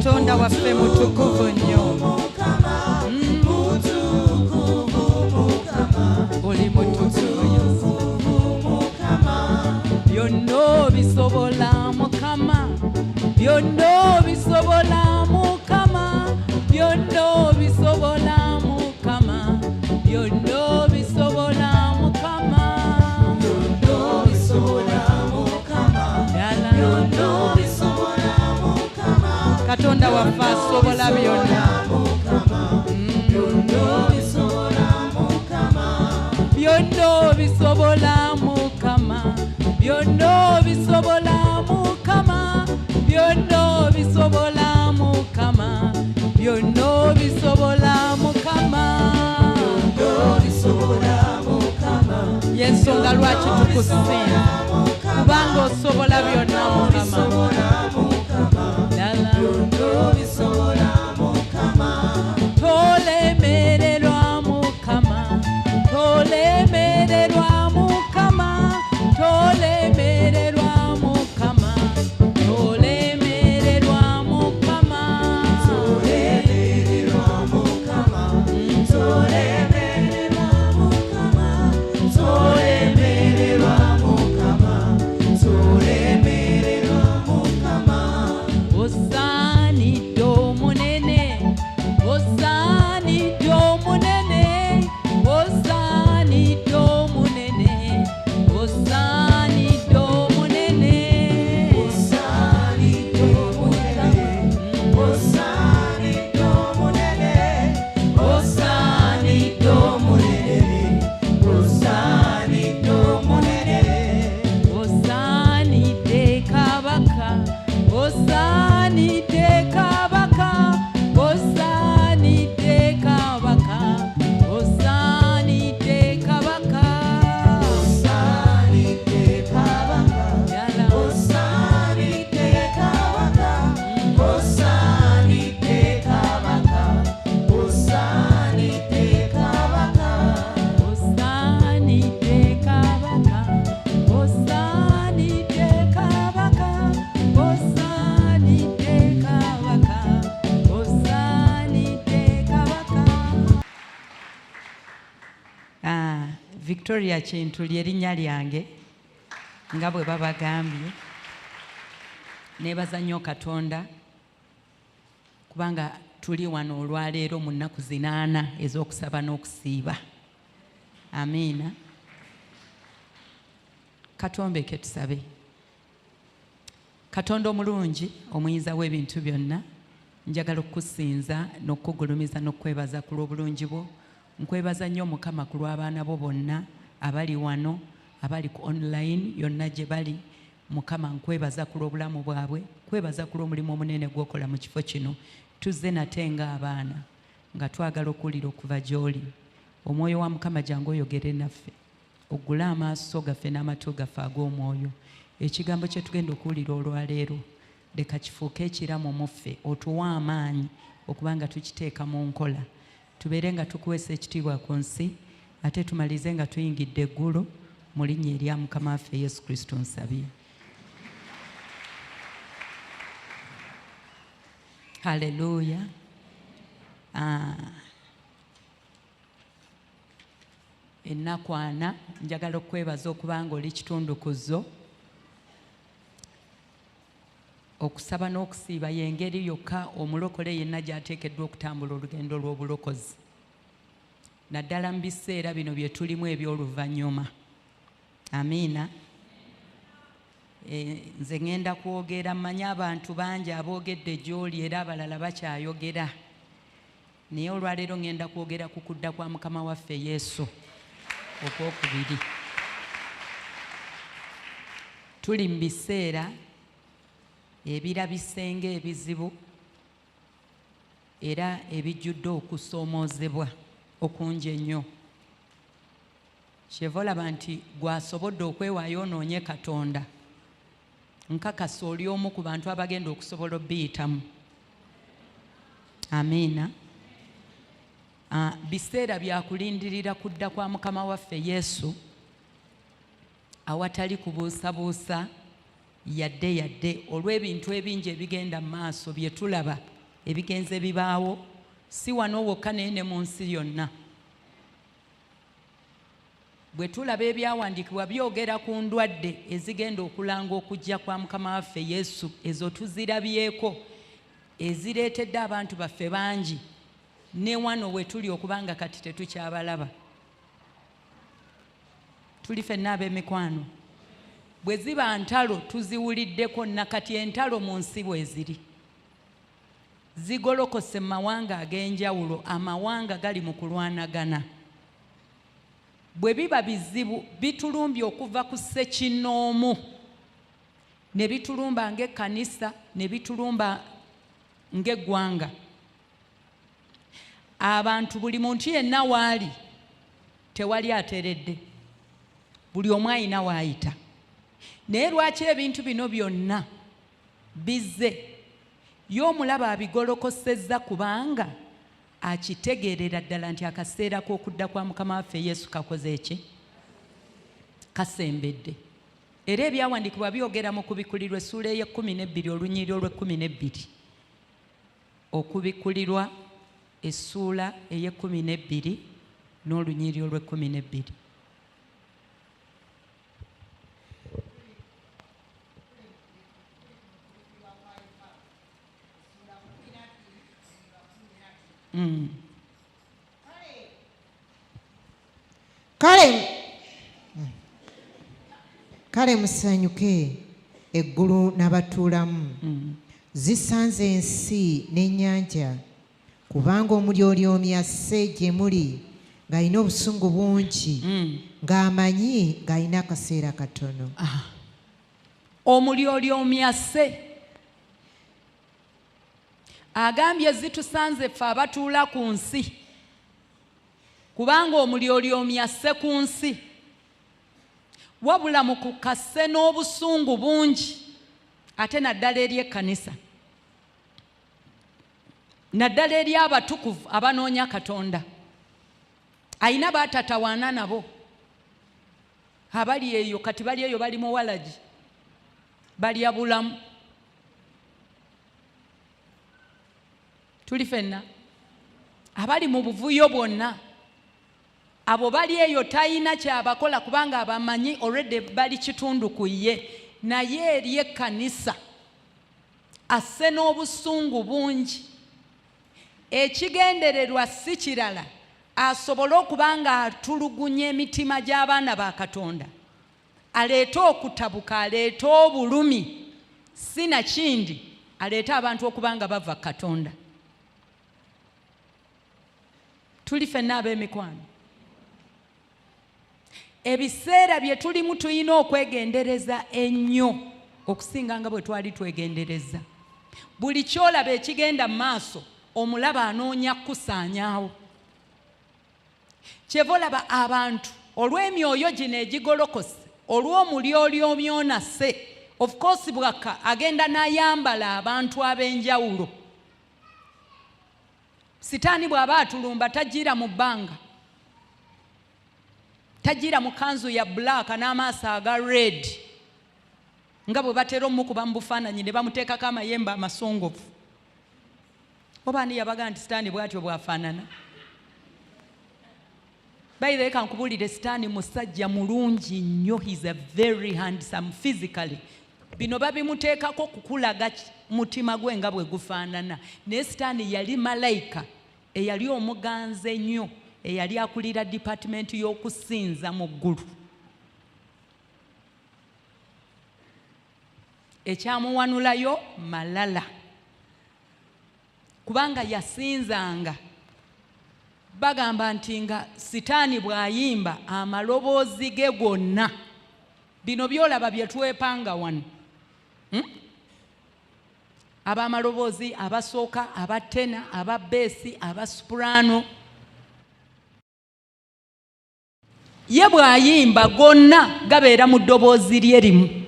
Katonda waffe mutukuvu nnyo. Oli mutukuvu Mukama. Byonna obisobola Mukama, byonna obisobola Mukama, byonna obisobola Mukama, byonna obisobola Mukama, Byonna obisobola Mukama. Ddala. Byonna obisobola Mukama. Katonda waffe asobola byonna. Mukama. Byonna obisobola Mukama. Byonna obisobola Mukama, byonna obisobola Mukama, byonna obisobola Mukama, byonna obisobola Mukama. Byonna obisobola Mukama. Y'ensonga lwaki tukusinza, kubanga osobola byonna Mukama. Obisobola Mukama. Ddala. Byonna obisobola Mukama. Tolemererwa Mukama, tolemererwa Mukama, tolemererwa Mukama, tolemererwa Mukama. Tolemererwa Mukama. Tolemererwa Mukama. Tolemererwa Mukama. Tolemererwa Mukama. Osaanidde omunene, osaanidde omunene, osaanidde omunene, osaanidde omunene. Osaanidde omunene. Osaanidde omunene. Osaanidde omunene. Osaanidde omunene. Osaanidde kabaka, osaanidde kabaka, osaanidde kabaka, osaanidde kabaka. Osaanidde kabaka. Ddala. Osaanidde kabaka. Osaanidde kabaka. Osaanidde kabaka. Osaanidde kabaka, osaanidde kabaka, osaanidde kabaka, osaanidde kabaka. Victoria Kintu ly'erinnya lyange nga bwe babagambye. Neebaza nnyo Katonda kubanga tuli wano olwaleero mu nnaku 8 ez'okusaba n'okusiiba. Amiina. Katombeke tusabe. Katonda omulungi, omuyinza w'ebintu byonna, njagala okukusinza n'okukugulumiza n'okukwebaza ku lw'obulungi bwo. Nkwebaza nnyo Mukama ku lw'abaana bo bonna abali wano, abali ku online yonna gye bali. Mukama nkwebaza ku lw'obulamu bwabwe, nkwebaza ku lw'omulimu omunene gw'okola mu kifo kino. Tuzze nate ng'abaana nga twagala okuwulira okuva gy'oli. Omwoyo wa Mukama jangu oyogere naffe, oggule amaaso gaffe n'amatu gaffe ag'omwoyo. Ekigambo kye tugenda okuwulira olwaleero leka kifuuke ekiramu mu ffe, otuwe amaanyi okuba nga tukiteeka mu nkola, tubeere nga tukuweesa ekitiibwa ku nsi, ate tumalize nga tuyingidde eggulu. Mu linnya erya Mukama waffe Yesu Kristo nsabye. Haleluya. Ennaku 4 njagala okwebaza okuba nga oli kitundu ku zo. Okusaba n'okusiiba y'engeri yokka omulokole yenna gy'ateekeddwa okutambula olugendo lw'obulokozi, naddala mu biseera bino bye tulimu eby'oluvannyuma. Amiina. Nze ŋŋenda kwogera, mmanyi abantu bangi aboogedde gy'oli era abalala bakyayogera, naye olwaleero ŋŋenda kwogera ku kudda kwa Mukama waffe Yesu okwokubiri. Tuli mu biseera ebirabise ng'ebizibu era ebijjudde okusoomoozebwa okungi ennyo. Kyeva olaba nti gw'asobodde okwewaayo onoonye Katonda, nkakasa oli omu ku bantu abagenda okusobola obbiyitamu. Amiina. Biseera bya kulindirira kudda kwa Mukama waffe Yesu awatali kubuusabuusa yadde yadde, olw'ebintu ebingi ebigenda mu maaso bye tulaba. ebigenze bibaawo si wano wokka naye ne mu nsi yonna. Bwe tulaba ebyawandiikibwa byogera ku ndwadde ezigenda okulanga okujja kwa Mukama waffe Yesu, ezo tuzirabyeko, ezireetedde abantu baffe bangi ne wano we tuli okubanga kati tetukyabalaba. Tuli ffenna ab'emikwano. Bwe ziba ntalo tuziwuliddeko, nakati entalo mu nsi bwe ziri zigolokose mu mawanga ag'enjawulo, amawanga gali mu kulwanagana. Bwe biba bizibu bitulumbye okuva ku ssekinnoomu, ne bitulumba ng'ekkanisa, ne bitulumba ng'eggwanga. Abantu buli muntu yenna waali tewali ateredde, buli omu alina waayita. Naye lwaki ebintu bino byonna bizze? Ye omulaba abigolokosezza kubanga akitegeerera ddala nti akaseera k'okudda kwa Mukama waffe Yesu kakoze eki? Kasembedde. Era ebyawandiikibwa byogera mu Kubikkulirwa essuula ey'ekkumi n'ebbiri olunyiriri olw'ekkumi n'ebbiri. Okubikkulirwa essuula ey'ekkumi n'ebbiri n'olunyiriri olw'ekkumi n'ebbiri. Kale musanyuke eggulu n'abatuulamu. Zisanze ensi n'ennyanja, kubanga omulyolyomi asse gye muli ng'alina obusungu bungi, ng'amanyi ng'alina akaseera katono. Omulyolyomi asse, agambye zitusanze ffe abatuula ku nsi, kubanga omulyolyomi asse ku nsi, wabula mu kukkasse n'obusungu bungi, ate naddala eri ekkanisa, naddala eri abatukuvu abanoonya Katonda. Ayina baatatawaana nabo abali eyo, kati bali eyo bali muwalagi, balya bulamu. Tuli ffenna abali mu buvuyo bwonna, abo bali eyo talina kyabakola kubanga abamanyi already bali kitundu ku ye. Naye eri ekkanisa asse n'obusungu bungi. Ekigendererwa si kirala, asobole okuba nga atulugunya emitima gy'abaana ba Katonda, aleete okutabuka, aleete obulumi, si nakindi aleete abantu okuba nga bava Katonda. Tuli ffenna ab'emikwano, ebiseera bye tulimu tulina okwegendereza ennyo okusinga nga bwe twali twegendereza. Buli kyolaba ekigenda mu maaso, omulaba anoonya kukusaanyaawo. Kyeva olaba abantu olw'emyoyo gino egigolokose, olw'omulyolyomi se of course bwakka agenda n'ayambala abantu ab'enjawulo. Sitaani bw'aba atulumba tagira mu bbanga, tagira mu kanzu ya black n'amaaso aga red nga bwe batera omukuba mu bufaananyi ne bamuteekako amayembe amasongovu. Oba ani yabaga nti sitaani bw'atyo bw'afaanana? By the way, kankubuulire, sitaani musajja mulungi nnyo. He's a very handsome physically. Bino babimuteekako kukulaga mutima gwe nga bwe gufaanana, naye sitaani yali malayika eyali omuganzi ennyo, eyali akulira dipatimenti y'okusinza mu ggulu. Ekyamuwanulayo malala, kubanga yasinzanga. Bagamba nti nga sitaani bw'ayimba amaloboozi ge gonna, bino byolaba bye twepanga wano, Ab'amaloboozi abasooka, aba tenor, aba bass, aba soprano, ye bw'ayimba gonna gabeera mu ddoboozi lye limu,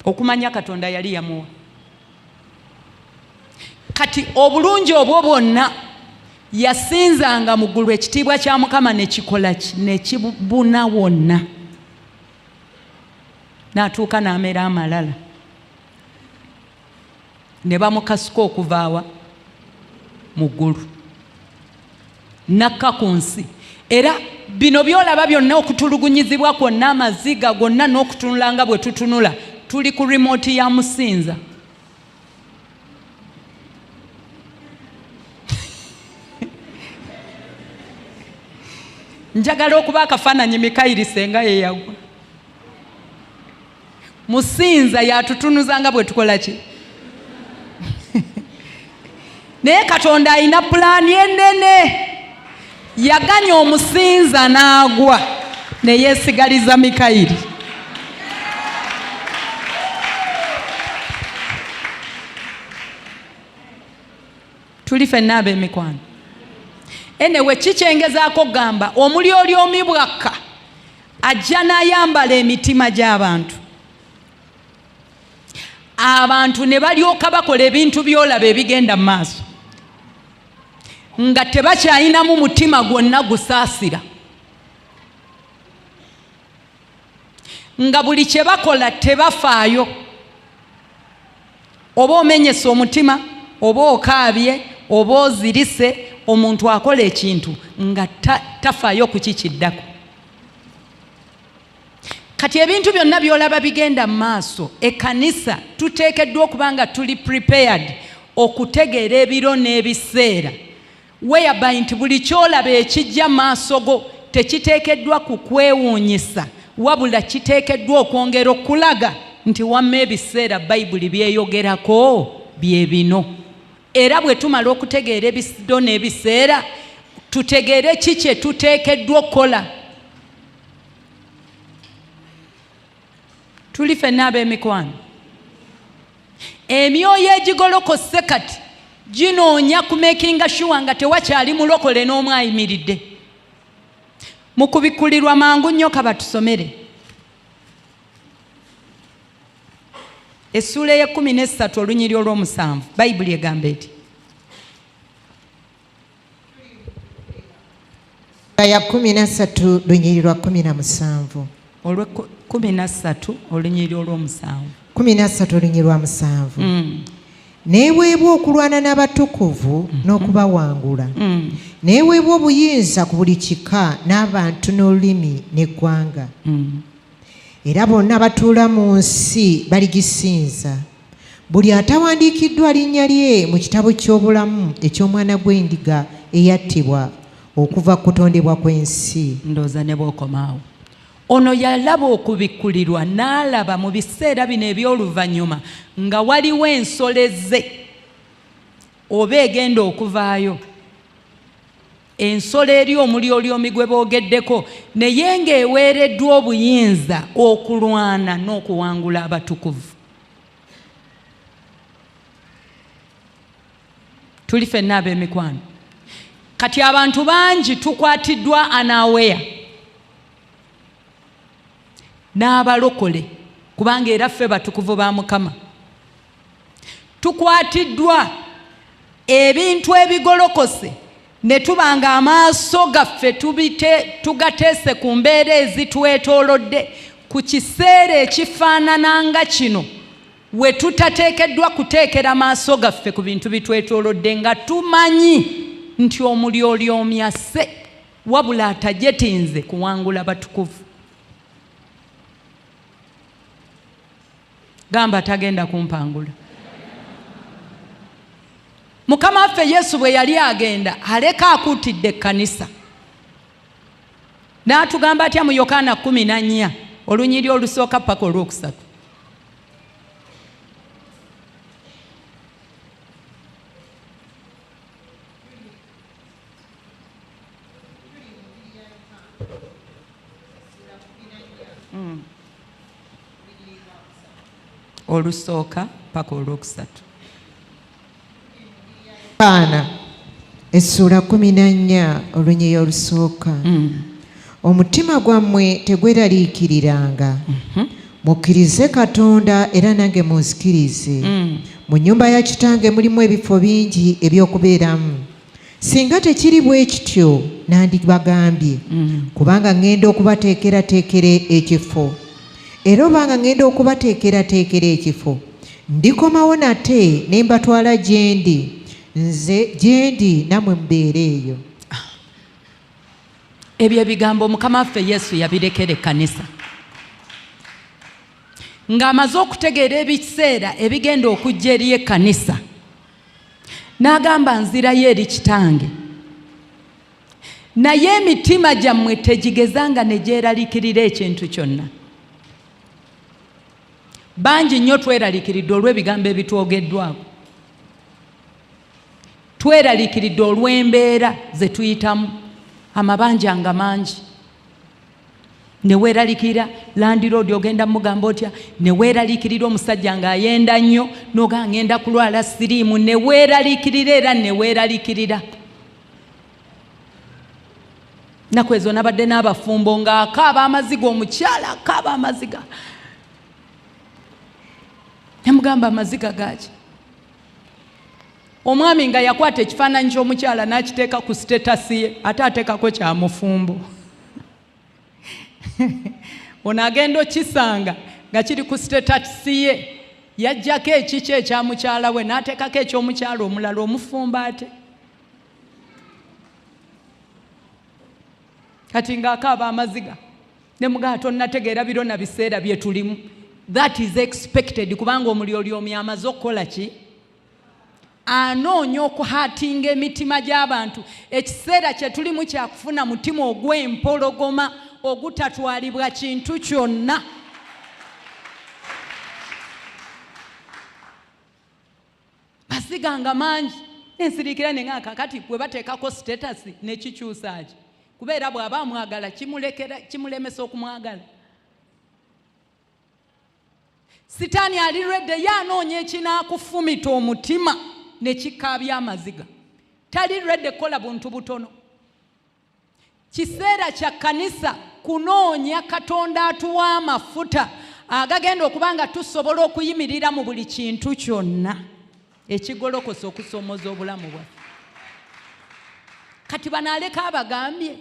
okumanya Katonda yali yamuwa. Kati obulungi obwo bwonna, yasinzanga mu ggulu, ekitiibwa kya Mukama ne kikola ki? Ne kibuna wonna, n'atuuka n'amera amalala ne bamukasuka okuvaawa. Mu ggulu nakka ku nsi. Era bino byolaba byonna, okutulugunyizibwa kwonna, amaziga gonna n'okutunula nga bwe tutunula, tuli ku remote ya musinza. Njagala okuba akafaananyi Mikayiri senga ye yagwa, musinza yatutunuza nga bwe tukola ki. Naye Katonda alina pulaani enene. Yaganya omusinza n'agwa ne yeesigaliza Mikayiri. Tuli fenna ab'emikwano. Enewe kikyengezaako okugamba, omulyolyomi bwakka ajja n'ayambala emitima gy'abantu, abantu ne balyoka bakola ebintu by'olaba ebigenda mu maaso nga tebakyayinamu mutima gwonna gusaasira, nga buli kye bakola tebafaayo, oba omenyese omutima, oba okaabye, oba ozirise. Omuntu akola ekintu nga tafaayo kukikiddako. Kati ebintu byonna by'olaba bigenda mu maaso, ekkanisa tuteekeddwa okuba nga tuli prepared okutegeera ebiro n'ebiseera, whereby nti buli kyolaba ekijja maaso go tekiteekeddwa kukwewuunyisa, wabula kiteekeddwa okwongera okulaga nti wamma ebiseera Bayibuli byeyogerako bye bino. Era bwe tumala okutegeera ebiro n'ebiseera, tutegeere ki kye tuteekeddwa okukola. Tuli ffenna ab'emikwano. Emyoyo egigolokose kati ginoonya kumakinga sure nga tewakyali mulokole n'omu ayimiridde. Mu kubikkulirwa mangu nnyo kabatusomere essuula ey'e13 olunyiri olw'omusanvu. Bayibuli egamba eti: Ya 13 lunyiri lwa 17. Olw'e13 olunyiri olw'omusanvu. 13 olunyiri lwa 7. Neeweebwa okulwana n'abatukuvu n'okubawangula. Neeweebwa obuyinza ku buli kika n'abantu n'olulimi n'eggwanga. Era bonna abatuula mu nsi baligisinza, buli atawandiikiddwa linnya lye mu kitabo ky'obulamu eky'Omwana gw'Endiga eyattibwa okuva ku kutondebwa kw'ensi. Ndowooza ne bw'okomaawo, ono yalaba okubikkulirwa n'alaba mu biseera bino eby'oluvannyuma nga waliwo ensolo ezze oba egenda okuvaayo, ensolo eri omulyolyomi gwe boogeddeko, naye ng'eweereddwa obuyinza okulwana n'okuwangula abatukuvu. Tuli ffenna ab'emikwano. Kati abantu bangi tukwatiddwa unaware, n'abalokole, kubanga era ffe batukuvu ba Mukama, tukwatiddwa ebintu ebigolokose ne tuba nga amaaso gaffe tugateese ku mbeera ezitwetoolodde ku kiseera ekifaanana nga kino we tutateekeddwa kuteekera maaso gaffe ku bintu bitwetoolodde, nga tumanyi nti omulyolyomi asse, wabula atajetinze kuwangula batukuvu. Gamba, tagenda kumpangula. Mukama waffe Yesu bwe yali agenda aleka akuutidde ekkanisa, n'atugamba atya mu Yokaana 14 olunyiri olusooka paka olwokusatu? Olusooka paka olwokusatu. Yokaana essuula 14 olunyiri olusooka. Omutima gwammwe tegweraliikiriranga. Mukkirize Katonda era nange munzikirize. Mu nnyumba ya Kitange mulimu ebifo bingi eby'okubeeramu. Singa tekiri bwe kityo nandibagambye, kubanga ŋŋenda okubateekerateekera ekifo. Era obanga ŋŋenda okubateekerateekera ekifo, ndikomawo nate ne mbatwala gye ndi, Nze gye ndi nammwe mubeere eyo. Ebyo ebigambo Mukama waffe Yesu yabirekera ekkanisa ng'amaze okutegeera ebiseera ebigenda okujja eri ekkanisa, n'agamba nzirayo eri kitange, naye emitima gyammwe tegigezanga ne gyeraliikirira ekintu kyonna. Bangi nnyo tweraliikiridde olw'ebigambo ebitwogeddwako, tweraliikiridde olw'embeera ze tuyitamu, amabanja nga mangi, ne weeraliikirira landiroodi ogenda mugamba otya, ne weeraliikirira omusajja ng'ayenda nnyo n'ogaa ngenda kulwala siriimu, ne weeraliikirira era ne weeraliikirira. Nnaku ezo nabadde n'abafumbo ng'akaaba amaziga, omukyala akaaba amaziga, ne mugamba amaziga gaaki? Omwami nga yakwata ekifaananyi ky'omukyala n'akiteeka ku status ye, ate ateekako kya mufumbo. Ono agenda okisanga nga kiri ku status ye, yajjako ekikye ekya mukyala we n'ateekako eky'omukyala omulala omufumbo ate. Kati ng'akaaba amaziga ne mugamba tonnategeera biro na biseera bye tulimu. That is expected, kubanga omulyolyomi amaze okukola ki? Anoonya okuhatinga emitima gy'abantu. Ekiseera kye tulimu kya kufuna mutima ogw'empologoma ogutatwalibwa kintu kyonna. Maziga nga mangi nensiriikira ne ngamba kakati bwe bateekako status nekikyusa ki? Kubeera bw'aba amwagala kimulekera, kimulemesa okumwagala. Sitaani ali ready, ye anoonya ekinaakufumita omutima ne kikaabya amaziga. Tali ready kukola buntu butono. Kiseera kya kkanisa kunoonya Katonda atuwa amafuta agagenda okuba nga tusobola okuyimirira mu buli kintu kyonna ekigolokosa okusoomoza obulamu bwaffe. Kati bano aleka abagambye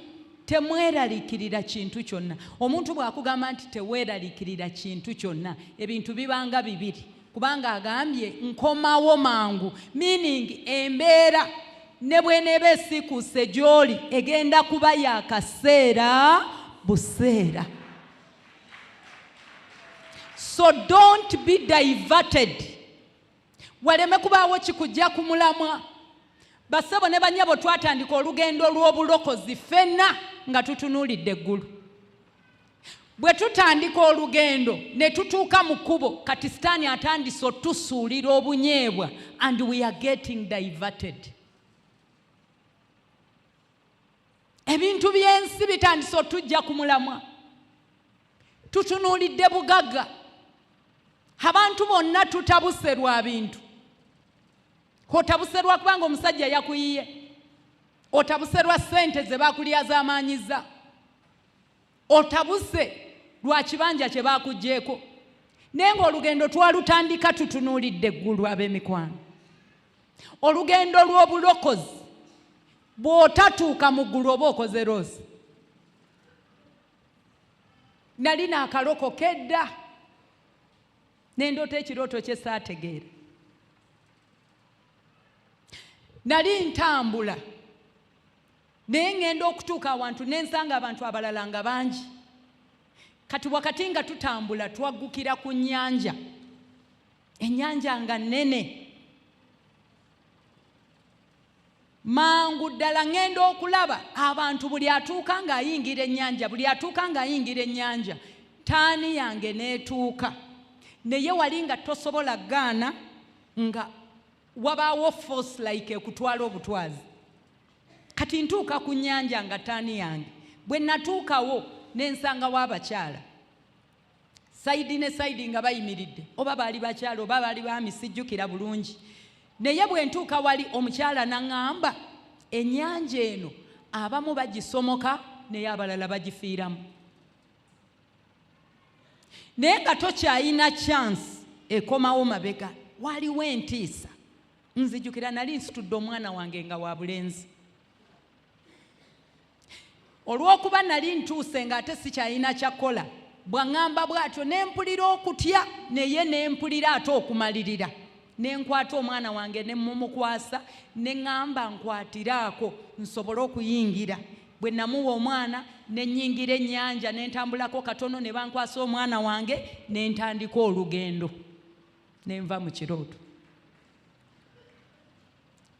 temweraliikirira kintu kyonna. Omuntu bw'akugamba nti teweeraliikirira kintu kyonna, ebintu bibanga bibiri, kubanga agambye nkomawo mangu, meaning embeera ne bw'eneeba esiikuuse gy'oli egenda kuba ya kaseera buseera. So don't be diverted, waleme kubaawo kikujja ku mulamwa. Bassebo ne bannyabo, twatandika olugendo lw'obulokozi ffenna nga tutunuulidde eggulu. Bwe tutandika olugendo ne tutuuka mu kkubo, kati Sitaani atandise otusuulira obunyeebwa and we are getting diverted. Ebintu by'ensi bitandise otujja ku mulamwa, tutunuulidde bugagga, abantu bonna tutabuse lwa bintu. Otabuse lwa kubanga omusajja yakuyiye, otabuse lwa ssente ze bakulyazaamaanyiza, otabuse lwa kibanja kye bakuggyeeko, naye ng'olugendo twalutandika tutunuulidde eggulu. Ab'emikwano, olugendo lw'obulokozi bw'otatuuka mu ggulu oba okoze loss. Nali naakalokoka edda ne ndoota ekirooto kye saategeera. Nali ntambula naye ŋŋenda okutuuka awantu ne nsanga abantu abalala nga bangi. Kati wakati nga tutambula twaggukira ku nnyanja, ennyanja nga nnene. Mangu ddala ŋŋenda okulaba abantu buli atuuka ng'ayingira ennyanja, buli atuuka ng'ayingira ennyanja, turn yange n'etuuka. Naye wali nga tosobola gaana, nga wabaawo force like ekutwala obutwazi. Kati ntuuka ku nnyanja nga turn yange. Bwe natuukawo ne nsangawo abakyala side ne side nga bayimiridde, oba baali bakyala oba baali baami, sijjukira bulungi. Naye bwe ntuuka wali omukyala n'aŋŋamba ennyanja eno abamu bagisomoka naye abalala bagifiiramu, naye nga tokyayina chance ekomawo mabega. Waliwo entiisa. Nzijukira nali nsitudde omwana wange nga wa bulenzi. Olw'okuba nali ntuuse ng'ate sikyayina kyakkola, bw'aŋŋamba bw'atyo ne mpulira okutya, naye ne mpulira ate okumalirira. Ne nkwata omwana wange ne mumukwasa, ne ŋŋamba nkwatiraako nsobole okuyingira. Bwe namuwa omwana ne nnyingira ennyanja, ne ntambulako katono, ne bankwasa omwana wange, ne ntandika olugendo, ne nva mu kirooto.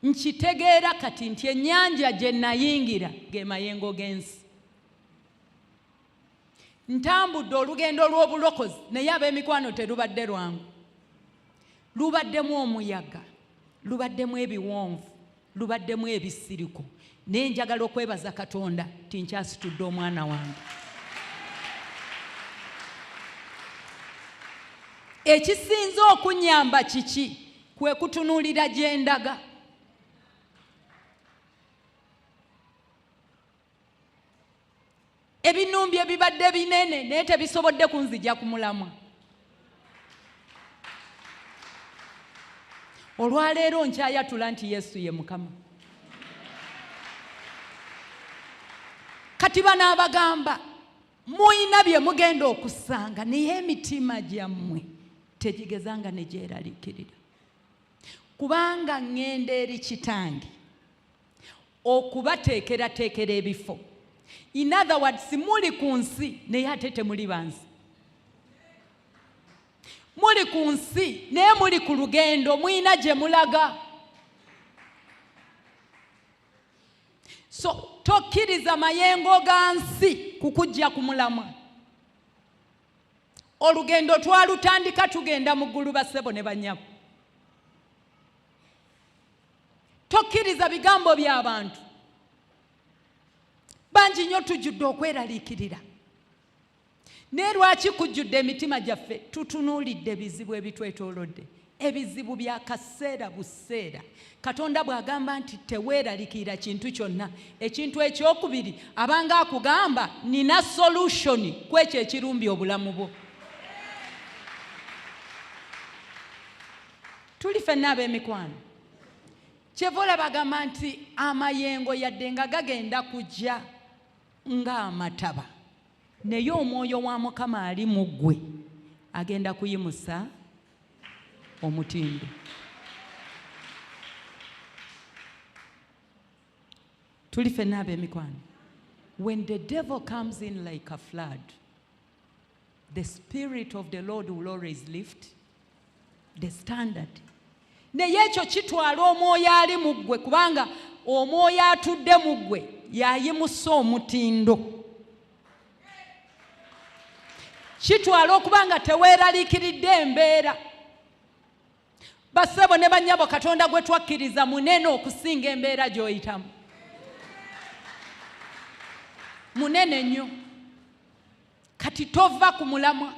Nkitegeera kati nti ennyanja gye nayingira ge mayengo g'ensi. Ntambudde olugendo lw'obulokozi, naye ab'emikwano terubadde lwangu. Lubaddemu omuyaga, lubaddemu ebiwonvu, lubaddemu ebisiriko, naye njagala okwebaza Katonda nti nkyasitudde omwana wange. Ekisinze okunnyamba kiki? Kwe kutunuulira gye ndaga. Ebinumbi ebibadde binene naye tebisobodde kunzija ku mulamwa. Olwaleero nkyayatula nti Yesu ye Mukama. Kati bano abagamba muyina bye mugenda okusanga, naye emitima gyammwe tegigezanga ne gyeraliikirira, kubanga ŋŋenda eri Kitange okubateekerateekera ebifo. In other words, muli ku nsi naye ate temuli bansi. Muli ku nsi naye muli ku lugendo, muyina gye mulaga. So tokkiriza mayengo ga nsi kukujja ku mulamwa. Olugendo twalutandika tugenda mu ggulu, bassebo ne bannyabo. Tokkiriza bigambo by'abantu. Bangi nnyo tujjudde okweraliikirira, naye lwaki kujjudde emitima gyaffe? Tutunuulidde ebizibu ebitwetoolodde. Ebizibu bya kaseera buseera. Katonda bw'agamba nti teweeraliikirira kintu kyonna, ekintu ekyokubiri abanga akugamba nina solution ku ekyo ekirumbye obulamu bwo. Tuli ffenna ab'emikwano. Kyeva olaba agamba nti amayengo yadde nga gagenda kujja ng'amataba, naye omwoyo wa Mukama ali mu ggwe agenda kuyimusa omutindo. Tuli ffenna ab'emikwano. When the devil comes in like a flood, the spirit of the Lord will always lift the standard. Naye ekyo kitwala omwoyo ali mu ggwe, kubanga omwoyo atudde mu ggwe yayimusa omutindo. Kitwala okuba nga teweeraliikiridde embeera. Bassebo ne bannyabo, Katonda gwe twakkiriza munene okusinga embeera gy'oyitamu, munene nnyo. Kati tova ku mulamwa,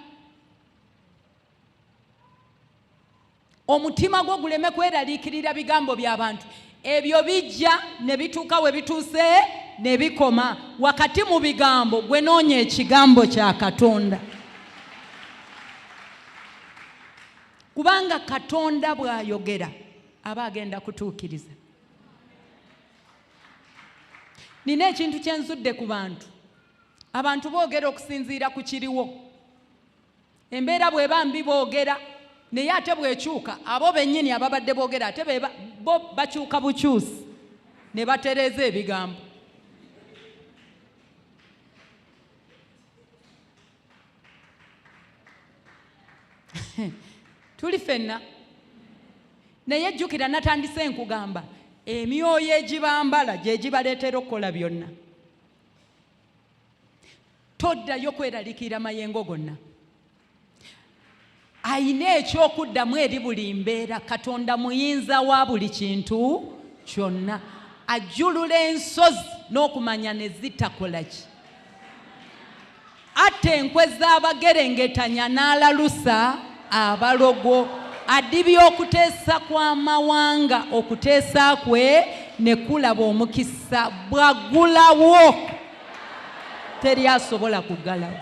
omutima gwo guleme kweraliikirira bigambo by'abantu. Ebyo bijja ne bituuka we bituuse ne bikoma. Wakati mu bigambo gwe noonya ekigambo kya Katonda, kubanga Katonda bw'ayogera aba agenda kutuukiriza. Nina ekintu kye nzudde ku bantu. Abantu boogera okusinziira ku kiriwo. Embeera bw'eba mbi boogera, naye ate bw'ekyuka abo bennyini ababadde boogera ate bo bakyuka bukyusi ne batereeza ebigambo. Tuli ffenna. Naye jjukira natandise nkugamba emyoyo egibambala gye gibaleetera okukola byonna. Toddayo kweraliikirira mayengo gonna. Ayina ekyokuddamu eri buli mbeera. Katonda muyinza wa buli kintu kyonna. Ajjulula ensozi n'okumanya ne zitakola ki. Atta enkwe z'abagerengetanya n'alalusa abalogo. Adibya okuteesa kw'amawanga, okuteesa kwe ne kulaba omukisa. Bw'aggulawo teri asobola kuggalawo,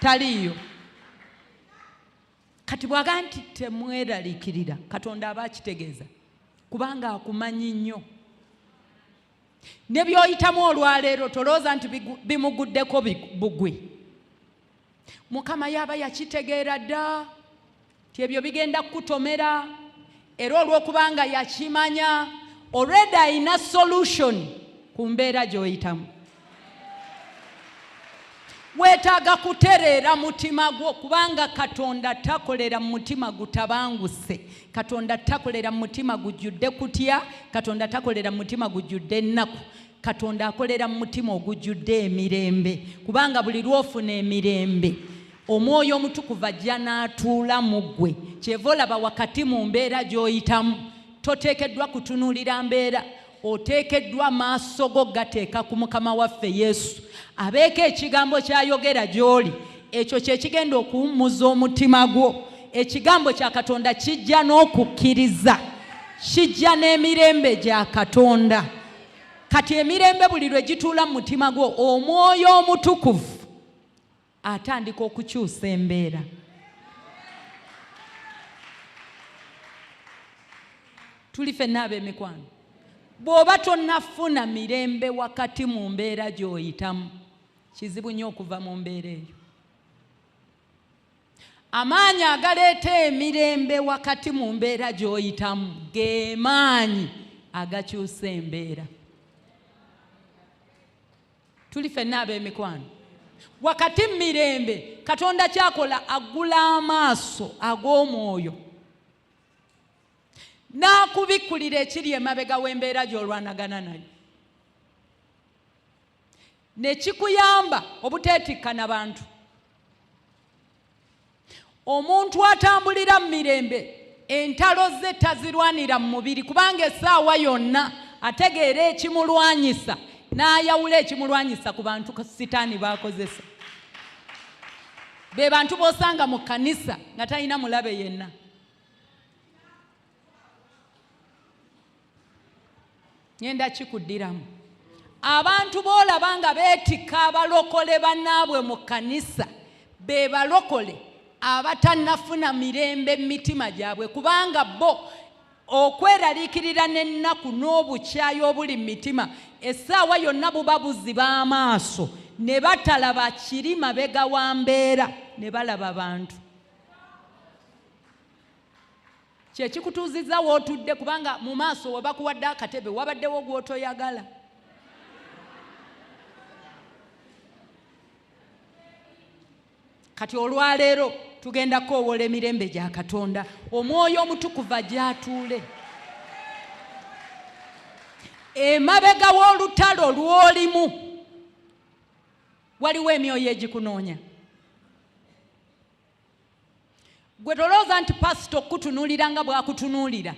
taliiyo. Kati bw'agamba nti temweraliikirira, Katonda aba akitegeeza, kubanga akumanyi nnyo. Ne by'oyitamu olwaleero tolowooza nti bimuguddeko bugwi. Mukama yaba yakitegeera dda ti ebyo bigenda kukutomera, era olw'okubanga yakimanya already ayina solution ku mbeera gy'oyitamu. Weetaaga kutereera mutima gwo, kubanga Katonda takolera mu mutima gutabanguse, Katonda takolera mu mutima gujjudde kutya, Katonda takolera mu mutima gujjudde ennaku, Katonda akolera mu mutima ogujjudde emirembe, kubanga buli lw'ofuna emirembe Omwoyo Omutukuvu ajja n'atuula mu ggwe. Kyeva olaba wakati mu mbeera gy'oyitamu toteekeddwa kutunuulira mbeera, oteekeddwa maaso go gateeka ku Mukama waffe Yesu, abeeko ekigambo ky'ayogera gy'oli, ekyo kye kigenda okuwummuza omutima gwo. Ekigambo kya Katonda kijja n'okukkiriza, kijja n'emirembe gya Katonda. Kati emirembe buli lwe gituula mu mutima gwo, Omwoyo Omutukuvu atandika okukyusa embeera. Tuli ffenna ab'emikwano, bw'oba tonnafuna mirembe wakati mu mbeera gy'oyitamu, kizibu nnyo okuva mu mbeera eyo. Amaanyi agaleeta emirembe wakati mu mbeera gy'oyitamu ge maanyi agakyusa embeera. Tuli ffenna ab'emikwano, wakati mu mirembe Katonda kyakola aggula amaaso ag'omwoyo n'akubikkulira ekiri emabega w'embeera gy'olwanagana nayo, ne kikuyamba obuteetikka na bantu. Omuntu atambulira mu mirembe entalo ze tazirwanira mu mubiri, kubanga essaawa yonna ategeera ekimulwanyisa n'ayawula ekimulwanyisa ku bantu sitaani b'akozesa. Be bantu b'osanga mu kkanisa nga talina mulabe yenna. Ngenda kikuddiramu. Abantu b'olaba nga beetikka abalokole bannaabwe mu kkanisa be balokole abatannafuna mirembe mu mitima gyabwe, kubanga bo okweraliikirira n'ennaku n'obukyayi obuli mu mitima essaawa yonna buba buziba amaaso ne batalaba kiri mabega wa mbeera, ne balaba bantu. Kye kikutuuzizza w'otudde, kubanga mu maaso we bakuwadde akatebe wabaddewo gw'otoyagala. Kati olwaleero tugenda kukowoola emirembe gya Katonda, Omwoyo Omutukuvu ajje atuule emabega w'olutalo lw'olimu. Waliwo emyoyo egikunoonya. Gwe tolowooza nti pasita okukutunuulira nga bw'akutunuulira,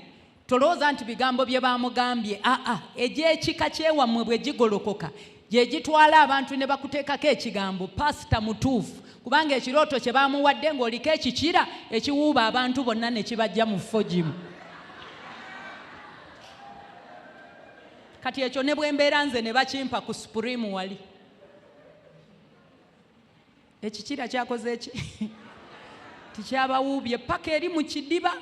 tolowooza nti bigambo bye baamugambye. Aa, egy'ekika ky'ewammwe bwe gigolokoka gye gitwala abantu ne bakuteekako ekigambo pasita mutuufu, kubanga ekirooto kye baamuwadde ng'oliko ekikira ekiwuuba abantu bonna ne kibajja mu ffogimu. Kati ekyo ne bwe mbeera nze ne bakimpa ku Supreme wali. Ekikira kyakoze ki? Tikyabawuubye paka eri mu kidiba.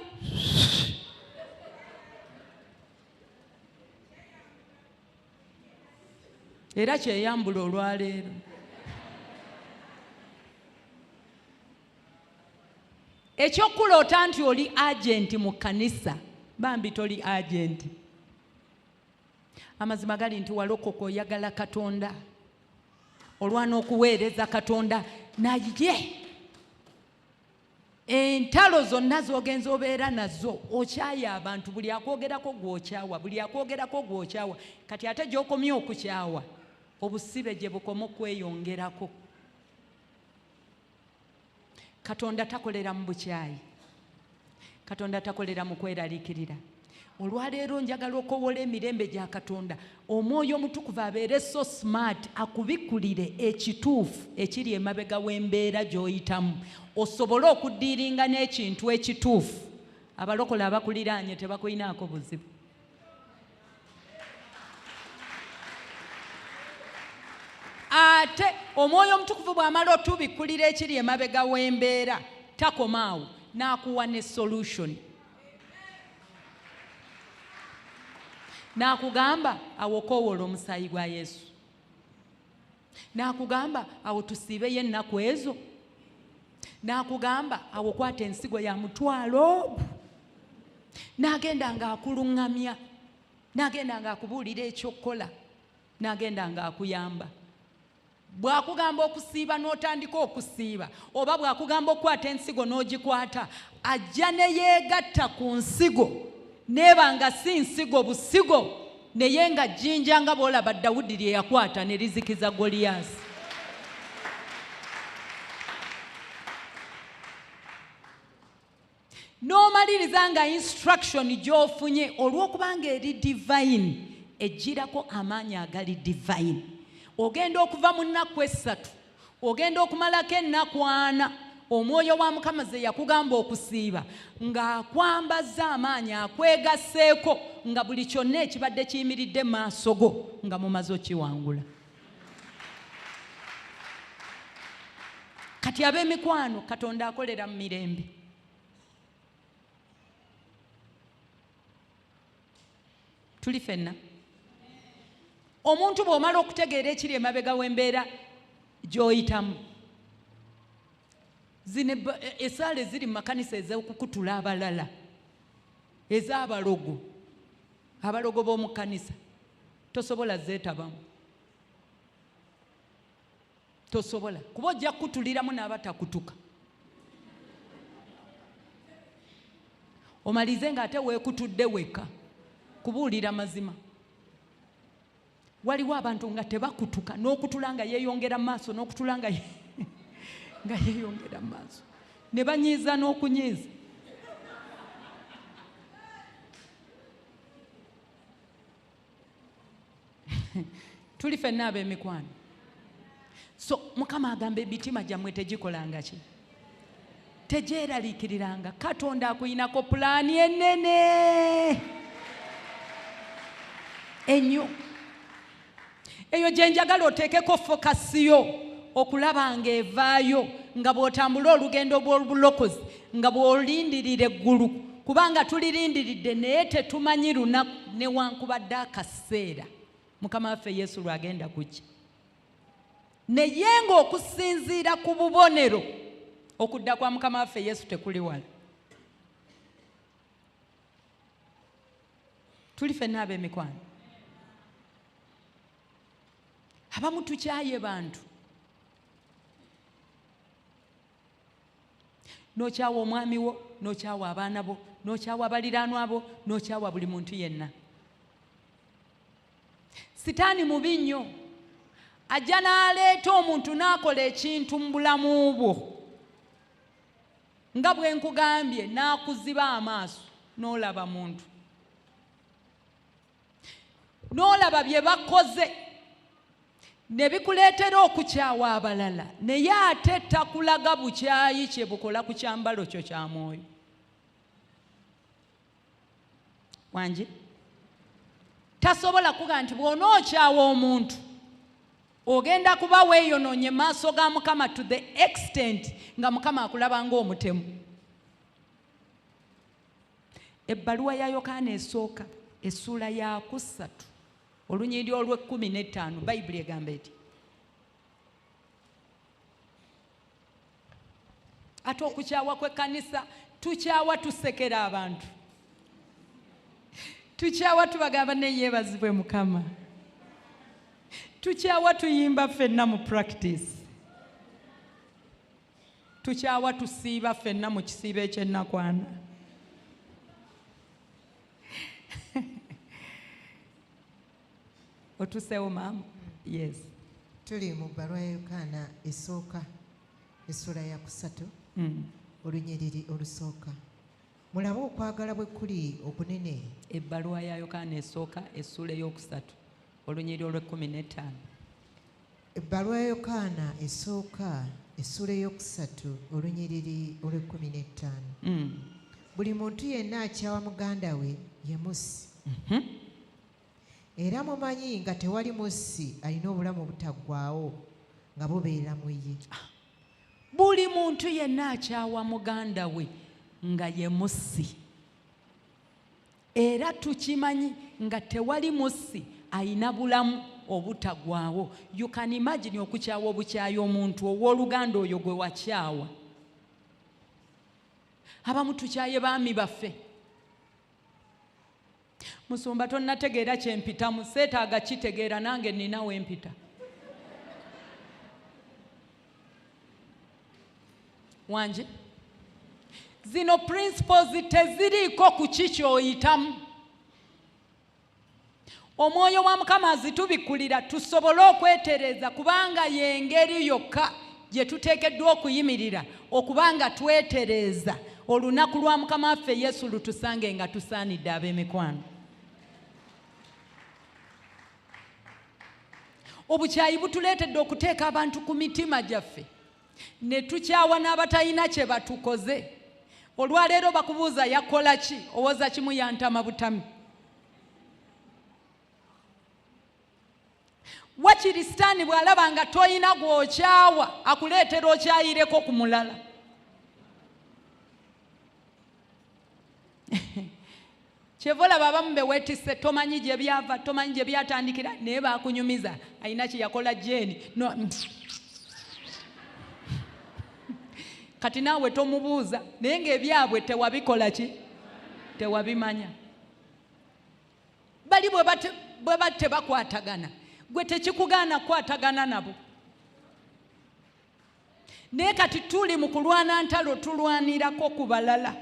Era kyeyambula olwaleero. Ekyokuloota nti oli agenti mu kkanisa, bambi toli agenti. Amazima gali nti walokoka oyagala Katonda, olwana okuweereza Katonda, naye entalo zonna z'ogenza obeera nazo okyaya abantu, buli akwogerako gw'okyawa, buli akwogerako gw'okyawa. Kati ate gy'okomye okukyawa, obusibe gye bukoma okweyongerako. Katonda takolera mu bukyayi, Katonda takolera mu kweraliikirira. Olwaleero njagala okowola emirembe gya Katonda, Omwoyo Omutukuvu abeere so smart akubikkulire ekituufu ekiri emabega w'embeera gy'oyitamu, osobole okudiiringa n'ekintu ekituufu. Abalokole abakuliraanye tebakulinaako buzibu. Ate Omwoyo Omutukuvu bw'amala otubikkulira ekiri emabega w'embeera, takoma awo, n'akuwa ne solution. N'akugamba awo koowoola omusaayi gwa Yesu. N'akugamba awo tusiibeyo ennaku ezo. N'akugamba awo kwata ensigo ya 500, n'agenda ng'akuluŋŋamya, n'agenda ng'akubuulira ekyokukola, n'agenda ng'akuyamba. Bw'akugamba okusiiba n'otandika okusiiba, oba bw'akugamba okukwata ensigo n'ogikwata, ajja ne yeegatta ku nsigo, neeba nga si nsigo busigo, naye nga jjinja nga bw'olaba Dawudi lye yakwata ne lizikiza Goliyaasi. N'omaliriza nga instruction gy'ofunye olw'okubanga eri divine, ejjirako amaanyi agali divine. Ogenda okuva mu nnaku 3, ogenda okumalako ennaku 4, omwoyo wa Mukama ze yakugamba okusiiba ng'akwambaza amaanyi, akwegasseeko, nga buli kyonna ekibadde kiyimiridde mu maaso go nga mumaze okiwangula. Kati ab'emikwano, Katonda akolera mu mirembe. Tuli ffenna. Omuntu bw'omala okutegeera ekiri emabega w'embeera gy'oyitamu, zino essaala eziri mu makanisa ez'okukutula abalala, ez'abalogo, abalogo b'omu kkanisa, tosobola zeetabamu, tosobola, kuba ojja kukutuliramu n'abatakutuka, omalize ng'ate weekutudde wekka. Kubuulira mazima, waliwo abantu nga tebakutuka, n'okutula nga yeeyongera maaso, n'okutula nga yeeyongera maaso, ne banyiiza n'okunyiiza. Tuli ffenna ab'emikwano. So Mukama agamba emitima gyammwe tegikolanga ki? Tegyeraliikiriranga. Katonda akuyinako pulaani ennene ennyo. Eyo gye njagala oteekeko fokasiyo okulaba ng'evaayo, nga bw'otambula olugendo bw'obulokozi, nga bw'olindirira eggulu, kubanga tulirindiridde naye tetumanyi lunaku newankubadde akaseera Mukama waffe Yesu lw'agenda kujja. Naye ng'okusinziira ku bubonero, okudda kwa Mukama waffe Yesu tekuli wala. Tuli ffenna ab'emikwano. Abamu tukyaye bantu. N'okyawa omwami wo, n'okyawa abaana bo, n'okyawa baliraanwa bo, n'okyawa buli muntu yenna. Sitaani mubi nnyo. Ajja n'aleeta omuntu n'akola ekintu mu bulamu bwo, nga bwe nkugambye, n'akuziba amaaso n'olaba muntu, n'olaba bye bakoze ne bikuleetera okukyawa abalala, naye ate takulaga bukyayi kye bukola ku kyambalo kyo kya mwoyo. Wangi tasobola kuga nti bw'onookyawa omuntu ogenda kuba weeyonoonye maaso ga Mukama to the extent nga Mukama akulaba ng'omutemu. Ebbaluwa ya Yokaana esooka essuula ya 3 olunyiriri olw'15, Bayibuli egamba eti, ate okukyawa kw'ekkanisa, tukyawa tusekera abantu, tukyawa tubagamba ne yeebazibwe Mukama, tukyawa tuyimba ffenna mu practice, tukyawa tusiiba ffenna mu kisiibo eky'ennaku 4. Otuseewo maama? Yes. Tuli mu bbaluwa ya Yokaana esooka essuula ya 3 olunyiriri olusooka. Mulabe okwagala bwe kuli okunene. Ebbaluwa ya Yokaana esooka essuula ey'okusatu olunyiriri olw'15. Ebbaluwa ya Yokaana esooka essuula ey'okusatu olunyiriri olw'15. Buli muntu yenna akyawa muganda we ye mussi. Era mumanyi nga tewali mussi alina obulamu obutaggwaawo nga bubeera mu ye. Buli muntu yenna akyawa muganda we nga ye mussi. Era tukimanyi nga tewali mussi alina bulamu obutaggwaawo. You can imagine okukyawa obukyayi omuntu ow'oluganda oyo gwe wakyawa. Abamu tukyaye baami baffe. Musumba tonnategeera kye mpitamu, seetaaga kitegeera nange nina we mpita. Wanje zino principles teziriiko ku ki ky'oyitamu. Omwoyo wa Mukama azitubikkulira tusobole okwetereeza, kubanga y'engeri yokka gye tuteekeddwa okuyimirira okubanga twetereeza olunaku lwa Mukama waffe Yesu lutusange nga tusaanidde ab'emikwano. Obukyayi butuleetedde okuteeka abantu ku mitima gyaffe ne tukyawa n'abatalina kye batukoze. Olwaleero bakubuuza yakola ki, owoza kimu yantama butami. Wakiri Sitaani bw'alaba nga toyina gw'okyawa akuleetera okyayireko ku mulala. Kyeva olaba abamu be weetisse tomanyi gye byava, tomanyi gye byatandikira, naye baakunyumiza alina kye yakola Jeeni. No. Kati naawe tomubuuza, naye ng'ebyabwe tewabikola ki, tewabimanya. Bali bwe tebakwatagana, gwe tekikugaana kukwatagana nabo. Naye kati tuli mu kulwana ntalo, tulwanirako ku balala.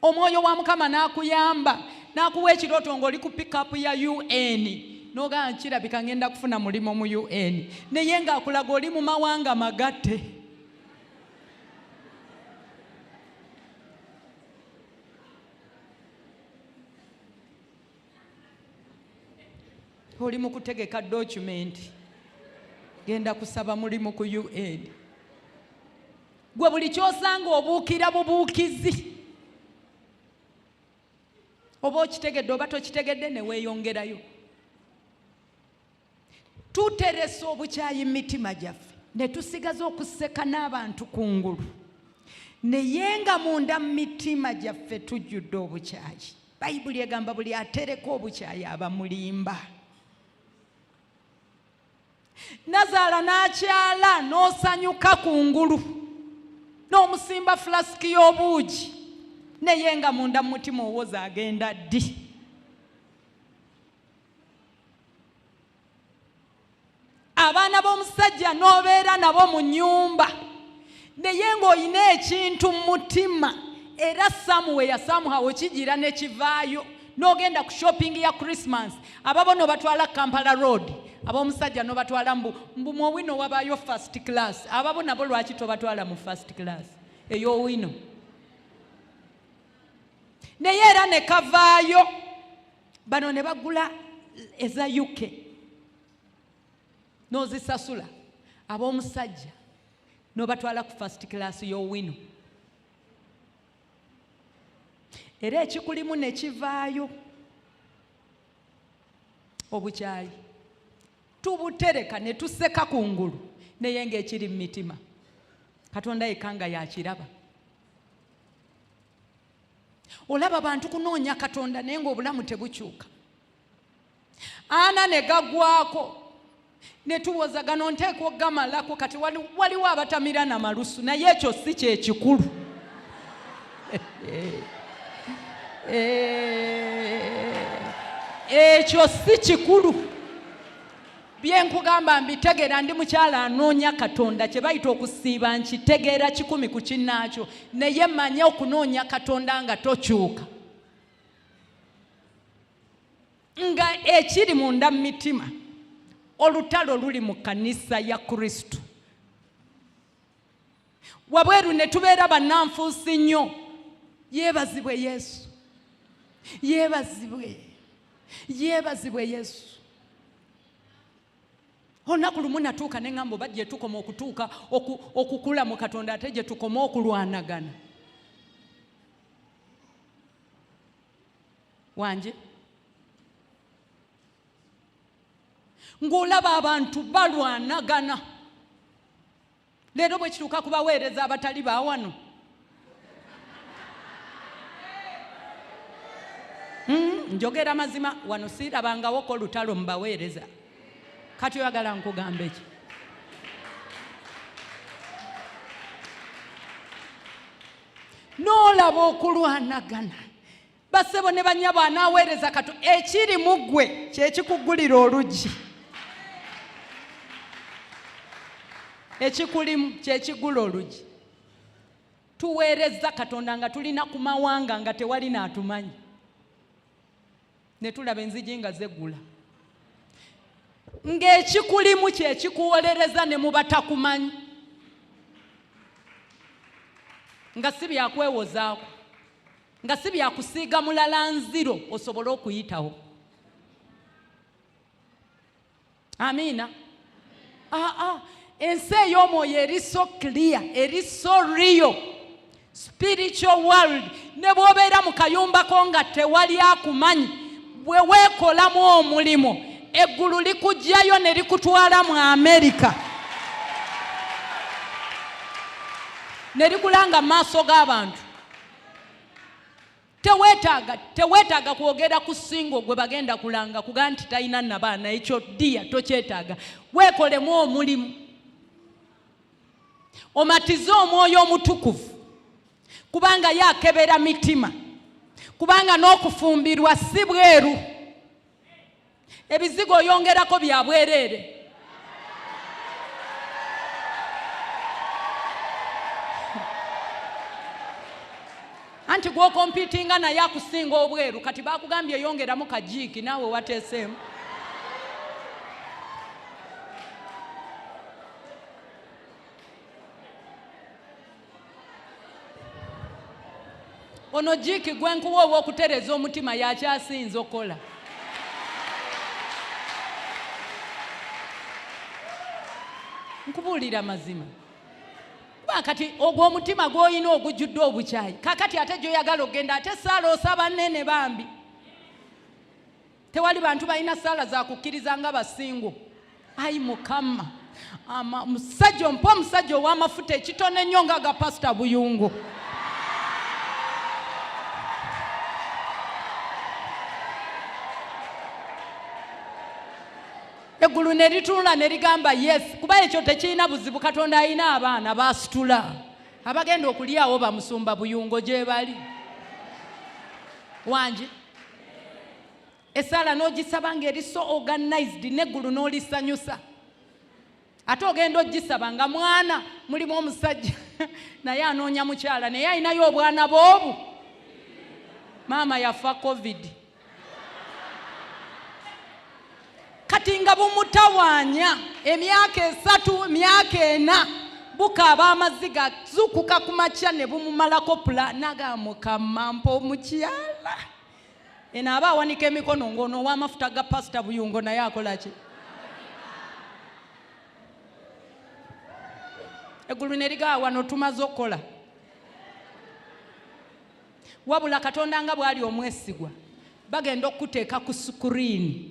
Omwoyo wa Mukama n'akuyamba n'akuwa ekirooto ng'oli ku pickup ya UN, n'ogamba kirabika ngenda kufuna mulimu mu UN, naye ng'akulaga oli mu mawanga magatte. Oli mu kutegeka document, genda kusaba mulimu ku UN. Gwe buli ky'osanga obuukira bubuukizi, oba okitegedde oba tokitegedde, ne weeyongerayo. Tuteresa obukyayi mu mitima gyaffe ne tusigaza okuseka n'abantu kungulu, naye nga munda mu mitima gyaffe tujjudde obukyayi. Bayibuli egamba buli atereka obukyayi aba mulimba. Nazaala n'akyala n'osanyuka kungulu n'omusimba fulasiki y'obuugi, naye nga munda mu mutima owoza agenda ddi. Abaana b'omusajja n'obeera nabo mu nnyumba, naye ng'olina ekintu mu mutima, era somewhere somehow kigira ne kivaayo. N'ogenda ku shopping ya Christmas, ababo n'obatwala Kampala Road, ab'omusajja n'obatwala mbu mu Owino wabaayo first class. Ababo nabo lwaki tobatwala mu first class ey'Owino? Naye era ne kavaayo, bano ne bagula eza UK n'ozisasula, ab'omusajja n'obatwala ku first class y'Owino, era ekikulimu ne kivaayo. Obukyayi tubutereka ne tuseka kungulu, naye ng'ekiri mu mitima Katonda yekka nga yakiraba. Olaba bantu kunoonya Katonda naye ng'obulamu tebukyuka. Ana ne gagwako ne tuwoza gano nteekwa okugamalako. Kati waliwo abatamira na malusu, naye ekyo si kye kikulu. Ekyo si kikulu. Bye nkugamba mbitegeera, ndi mukyala anoonya Katonda, kye bayita okusiiba nkitegeera 1 ku kinnaakyo, naye manye okunoonya Katonda nga tokyuka, nga ekiri munda mu mitima. Olutalo luli mu kkanisa ya Kristo. Wabweru ne tubeera bannanfuusi nnyo. Yeebazibwe Yesu, yeebazibwe, yeebazibwe Yesu. Olunaku lumu natuuka ne ŋŋamba oba gye tukoma okutuuka okukula mu Katonda, ate gye tukoma okulwanagana. Wanje ng'olaba abantu balwanagana. Leero bwe kituuka ku baweereza abatali ba wano, njogera mazima, wano siirabangawoko olutalo mu baweereza. Kati oyagala nkugambe ki? N'olaba okulwanagana. Basebo ne bannyabo anaaweereza kato ekiri mu ggwe kye kikuggulira oluggi. Ekikulimu kye kigula oluggi. Tuweereza Katonda nga tulina ku mawanga nga tewali n'atumanyi. Ne tulaba enzigi nga zeggula. Ng'ekikulimu kye kikuwolereza ne mu batakumanyi. Nga si byakwewozaako. Nga si byakusiiga mulala nziro osobole okuyitawo. Amiina. Ensi ey'omwoyo eri so clear, eri so real. Spiritual world. Ne bw'obeera mu kayumba ko nga tewali akumanyi, bwe weekolamu omulimu, eggulu likuggyayo ne likutwala mu Amerika. Ne likulanga mu maaso g'abantu. Teweetaaga kwogera ku singo gwe bagenda kulanga kuga nti talina nabaana, ekyo ddiya tokyetaaga. Weekolemu omulimu. Omatize omwoyo omutukuvu. Kubanga ye akebera mitima. Kubanga n'okufumbirwa si bweru. Ebizigo oyongerako bya bwereere. Anti gw'okompitinga naye akusinga obweru, kati baakugambye yongeramu kajiiki naawe wateeseemu. Ono jiiki gwe nkuwa ow'okutereeza omutima y'akyasinze okukola. Nkubuulira mazima. Kuba kati ogwo omutima gw'olina ogujjudde obukyayi, kaakati ate gy'oyagala okugenda ate ssaala osaba nnene bambi. Tewali bantu balina ssaala za kukkiriza nga basingo. Ayi Mukama, musajja ompa omusajja ow'amafuta ekitono ennyo nga ga Pasita Buyungo. Eggulu ne litunula ne ligamba yes, kuba ekyo tekirina buzibu, Katonda alina abaana baasitula abagenda okulyawo bamusumba Buyungo gye bali. Wangi essaala n'ogisaba ng'eri so organized n'eggulu n'olisanyusa. Ate ogenda ogisaba nga mwana mulimu omusajja naye anoonya mukyala naye alinayo obwana bw'obu. Maama yafa COVID. Kati nga bumutawaanya emyaka 3, emyaka 4, bukaaba amaziga, zuukuka ku makya ne bumumalako pula, n'agamba Mukama mpa omukyala. Eno aba awanika emikono ng'ono ow'amafuta ga Pasita Buyungo naye akola ki? Eggulu ne ligamba wano tumaze okukola. Wabula Katonda nga bw'ali omwesigwa, bagenda okukuteeka ku screen.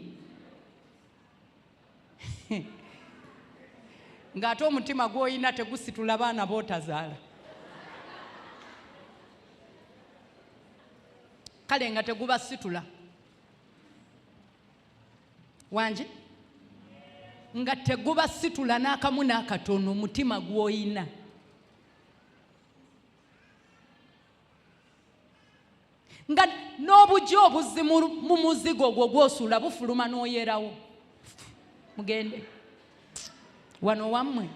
Ng'ate omutima gw'olina tegusitula baana b'otazaala. Kale nga tegubasitula. Wangi? Nga tegubasitula n'akamu n'akatono omutima gw'olina. Nga n'obugya obuzimu mu muzigo ogwo gw'osuula bufuluma n'oyerawo. Mugende. Wano wammwe.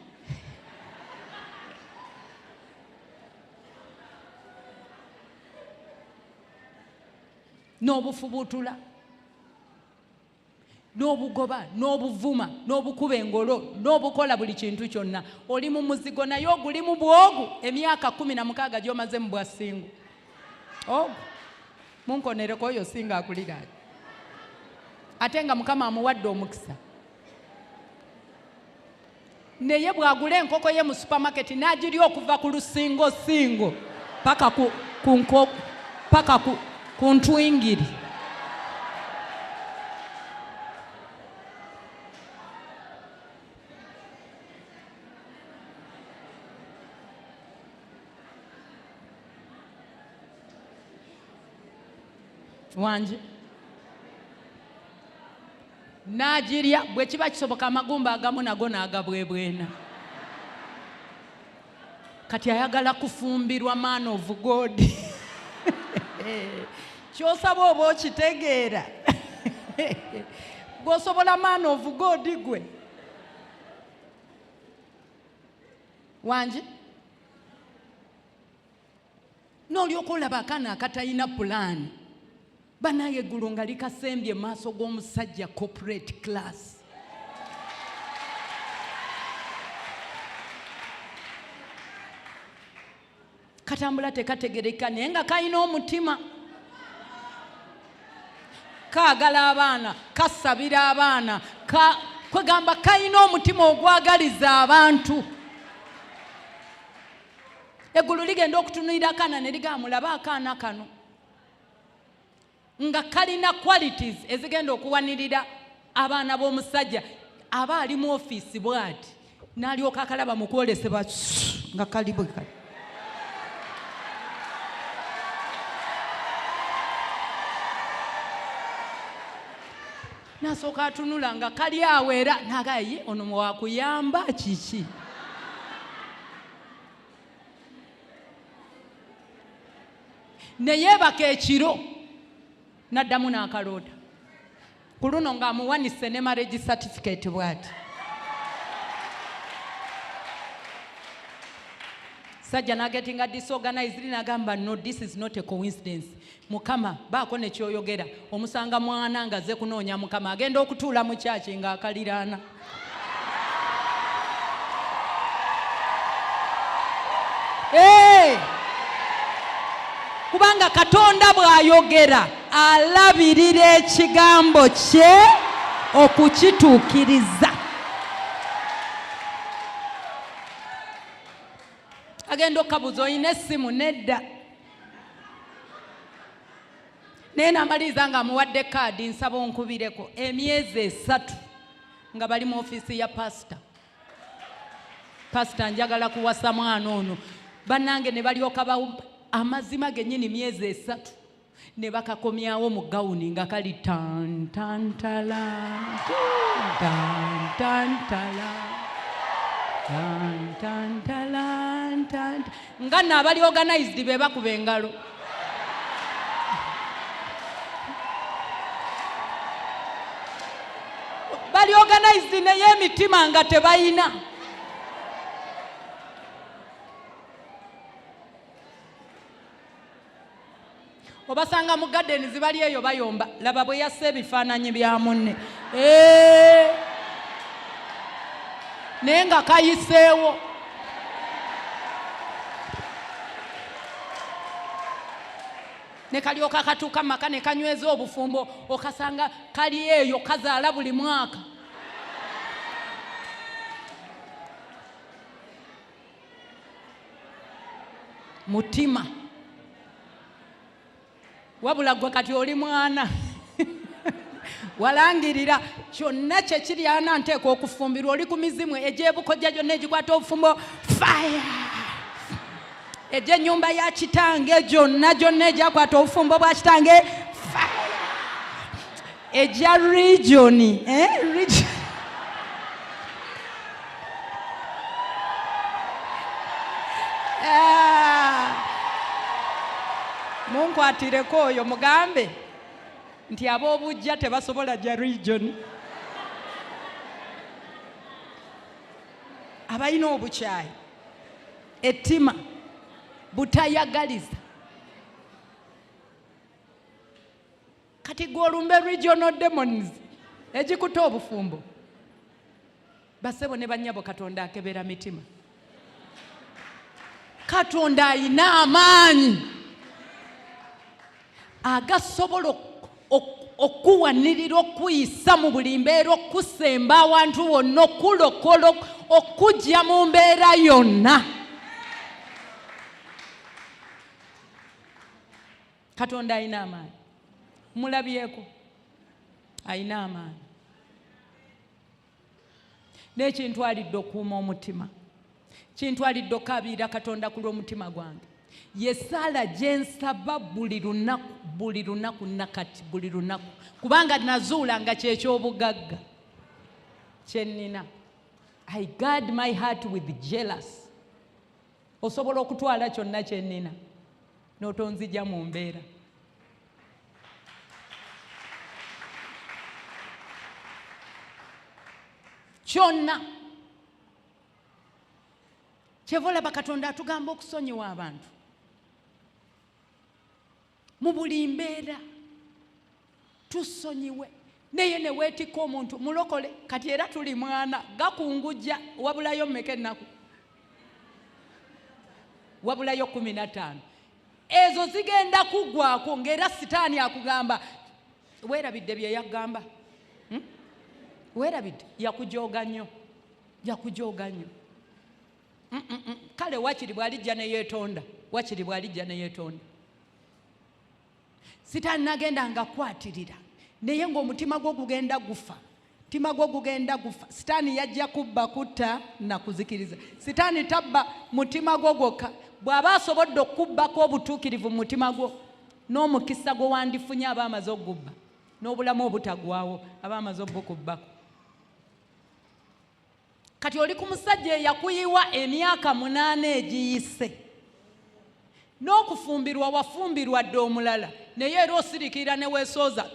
N'obufubuutula, n'obugoba, n'obuvuma, n'obukuba engolo, n'obukola buli kintu kyonna. Oli mu muzigo naye ogulimu bwogu emyaka 16 gy'omaze mu bwasingo. Ogwo munkonereko oyo singa akuliraanye. Ate nga Mukama amuwadde omukisa. Naye bw'agula enkoko ye mu supermarket n'agirya okuva ku lusingo singo paka ku ntwingiri. Wangi n'agirya bwe kiba kisoboka amagumba agamu nago n'agabwebwena. Kati ayagala kufumbirwa man of God. Ky'osaba oba okitegeera. Gw'osobola man of God gwe. Wangi? N'olyoka olaba akaana akatalina pulaani. Bannange eggulu nga likasembye mu maaso g'omusajja corporate class. Katambula tekategereka naye nga kalina omutima. Kaagala abaana, kasabira abaana, kwegamba kalina omutima ogwagaliza abantu. Eggulu ligenda okutunuulira akaana ne ligamba mulabe akaana kano. Nga kalina qualities ezigenda okuwanirira abaana b'omusajja. Aba ali mu ofiisi bw'ati n'alyoka akalaba mu kwolesebwa nga kali bwe kali. N'asooka atunula nga kali awo era n'agamba ye ono wakuyamba kiki? Ne yeebaka ekiro n'addamu n'akaloota. Ku luno ng'amuwanise ne marriage certificate bw'ati. Sajja n'agetinga disorganized n'agamba no, this is not a coincidence. Mukama baako ne ky'oyogera. Omusanga mwana ng'azze kunoonya Mukama, agenda okutuula mu kyaki ng'akaliraana. Hey! Kubanga Katonda bw'ayogera alabirira ekigambo kye okukituukiriza. Agenda okukabuuza olina essimu? Nedda. Naye n'amaliriza ng'amuwadde kaadi, nsaba onkubireko. Emyezi 3 nga bali mu ofiisi ya pasita. Pasita njagala kuwasa mwana ono. Bannange ne balyoka amazima gennyini myezi 3 ne bakakomyawo mu gawuni nga kali tan tan tala tan tan tala tan tan tala tan, nga nno abali organized be bakuba engalo. Bali organized naye emitima nga tebayina. Obasanga mu gardens bali eyo bayomba, laba bwe yassa ebifaananyi bya munne. Naye nga kayiseewo. Ne kalyoka katuuka mu maka ne kanyweza obufumbo, okasanga kali eyo kazaala buli mwaka. Mutima. Wabula gwe kati oli mwana. Walangirira kyonna kye kiri ana nteekwa okufumbirwa, oli ku mizimu egy'ebukojja gyonna egikwata obufumbo fire. Egy'ennyumba ya kitange gyonna gyonna egyakwata obufumbo bwa kitange fire. Egya region, region. Munkwatireko oyo mugambe nti ab'obujja tebasobola gya region. Abalina obukyayi, ettima, butayagaliza. Kati gwe olumbe regional demons egikuta obufumbo. Basebo ne bannyabo, Katonda akebera mitima. Katonda ayina amaanyi agasobola okuwanirira, okuyisa mu buli mbeera, okusemba awantu wonna, okulokola, okujja mu mbeera yonna. Katonda ayina amaanyi. Mulabyeko, ayina amaanyi. N'ekintwalidde okuuma omutima, kintwalidde okukaabirira Katonda ku lw'omutima gwange. Ye ssaala gye nsaba buli lunaku, buli lunaku nakati, buli lunaku, kubanga nazuula nga kyeky'obugagga kye nnina. I guard my heart with jealous. Osobola okutwala kyonna kye nnina n'otonzija mu mbeera. Kyonna. Kyeva olaba Katonda atugamba okusonyiwa abantu mu buli mbeera, tusonyiwe. Naye ne weetikka omuntu mulokole, kati era tuli mwana gakungujja, wabulayo mmeka ennaku? Wabulayo 15. Ezo zigenda kuggwako ng'era sitaani akugamba weerabidde bye yagamba. Weerabidde, yakujooga nnyo, yakujooga nnyo. Kale wakiri bw'alijja ne yeetonda, wakiri bw'alijja ne yeetonda. Sitaani n'agenda ng'akwatirira, naye ng'omutima gwo gugenda gufa, mutima gwo gugenda gufa. Sitaani yajja kubba, kutta na kuzikiriza. Sitaani tabba mutima gwo gwokka, bw'aba asobodde okubbako obutuukirivu mu mutima gwo n'omukisa gwe wandifunye aba amaze okugubba, n'obulamu obutaggwaawo aba amaze obukubbako. Kati oli ku musajja eyakuyiwa emyaka 8 egiyise, n'okufumbirwa wafumbirwa dde omulala, naye era osirikirira ne weesooza.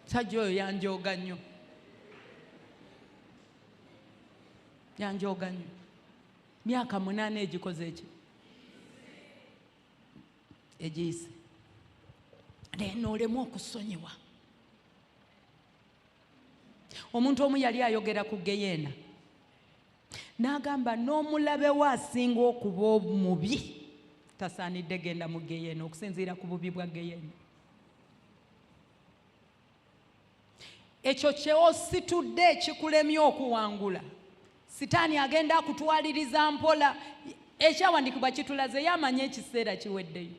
Musajja oyo yanjooga nnyo, yanjooga nnyo. Myaka 8 egikoze eki egiyise, naye n'olemu okusonyiwa. Omuntu omu yali ayogera ku geyeena n'agamba n'omulabe we asinga okuba omubi tasaanidde genda mu geyeena okusinziira ku bubi bwa geyeena. Ekyo ky'ositudde ekikulemye okuwangula, sitaani agenda akutwaliriza mpola. Ekyawandiikibwa kitulaze yamanya ekiseera kiweddeyo.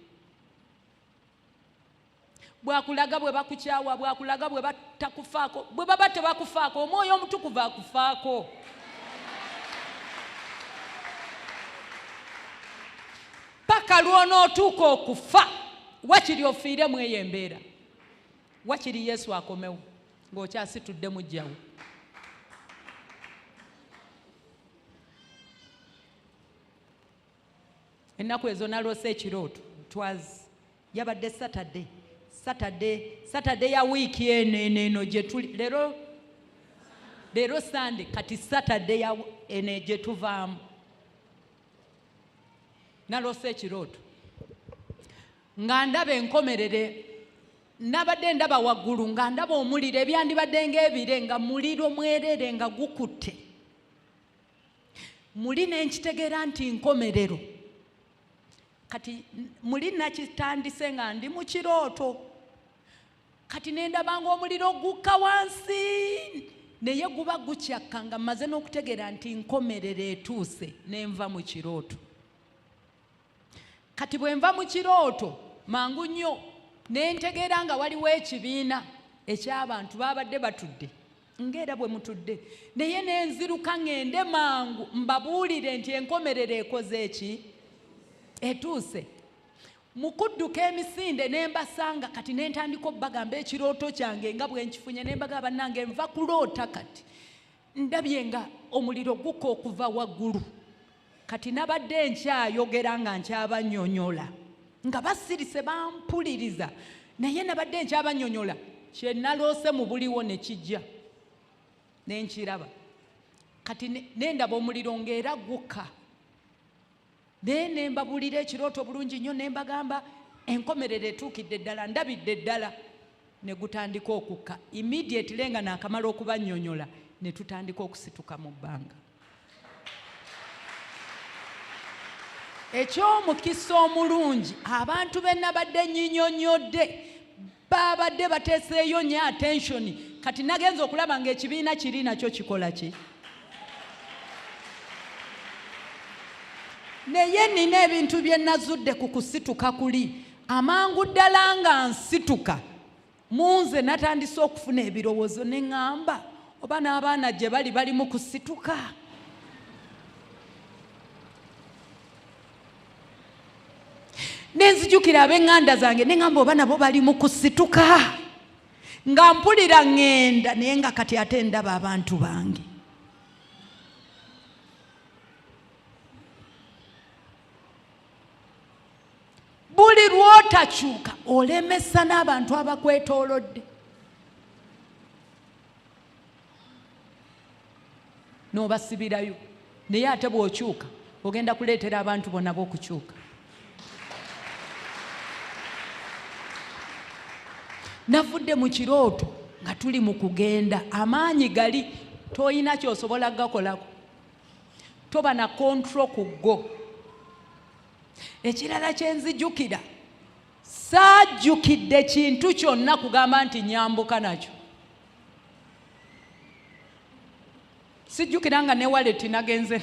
Bwakulaga bwe bakukyawa, bwakulaga bwe batakufaako, bwe baba tebakufaako, omwoyo omutukuvu akufaako. Paka lw'onootuuka okufa, wakiri ofiire mu eyo embeera, wakiri Yesu akomewo ng'okyasitudde muggyawo. Ennaku ezo naloose ekirooto, twas yabadde Saturday, Saturday, Saturday ya wiiki eno eno eno gye tuli leero, leero Sunday, kati Saturday ya eno gye tuvaamu. Naloose ekirooto nga ndaba enkomerere, nabadde ndaba waggulu nga ndaba omuliro, ebyandibadde ng'ebire nga muliro mwerere nga gukutte. Muli ne nkitegeera nti nkomerero. Kati muli nakitandise nga ndi mu kirooto. Kati ne ndaba ng'omuliro gukka wansi, naye guba gukyakka nga mmaze n'okutegeera nti nkomerero etuuse, ne nva mu kirooto. Kati bwe nva mu kirooto mangu nnyo ne ntegeera nga waliwo ekibiina eky'abantu baabadde batudde ng'era bwe mutudde, naye ne nziruka ŋŋende mangu mbabuulire nti enkomerero ekoze eki? Etuuse. Mu kudduka emisinde ne mbasanga, kati ne ntandika obbagamba ekirooto kyange nga bwe nkifunye, ne mbagamba bannange nva kuloota kati ndabye nga omuliro gukka okuva waggulu. Kati nabadde nkyayogera nga nkyabannyonnyola, nga basirise bampuliriza, naye nabadde nkyabannyonnyola kye naloose mu buliwo ne kijja ne nkiraba. Kati ne ndaba omuliro ng'era gukka, naye ne mbabuulira ekirooto bulungi nnyo, ne mbagamba enkomerero etuukidde ddala, ndabidde ddala, ne gutandika okukka immediately nga naakamala okubannyonnyola, ne tutandika okusituka mu bbanga. Eky'omukisa omulungi, abantu be nabadde nnyinyonnyodde baabadde bateeseeyo nnyo attention. Kati nagenze okulaba ng'ekibiina kiri nakyo kikola ki. Naye nnina ebintu bye nazudde ku kusituka kuli. Amangu ddala nga nsituka, mu nze natandise okufuna ebirowoozo ne ŋŋamba oba n'abaana gye bali bali mu kusituka. Ne nzijukira ab'eŋŋanda zange ne ŋŋamba oba nabo bali mu kusituka. Nga mpulira ŋŋenda, naye nga kati ate ndaba abantu bange. Buli lw'otakyuka olemesa n'abantu abakwetoolodde. N'obasibirayo. Naye ate bw'okyuka ogenda kuleetera abantu bonna b'okukyuka. Navudde mu kirooto nga tuli mu kugenda, amaanyi gali toyina ky'osobola gakolako, toba na control ku go. Ekirala kye nzijukira, saajjukidde kintu kyonna kugamba nti nyambuka nakyo. Sijjukira nga ne wallet nagenze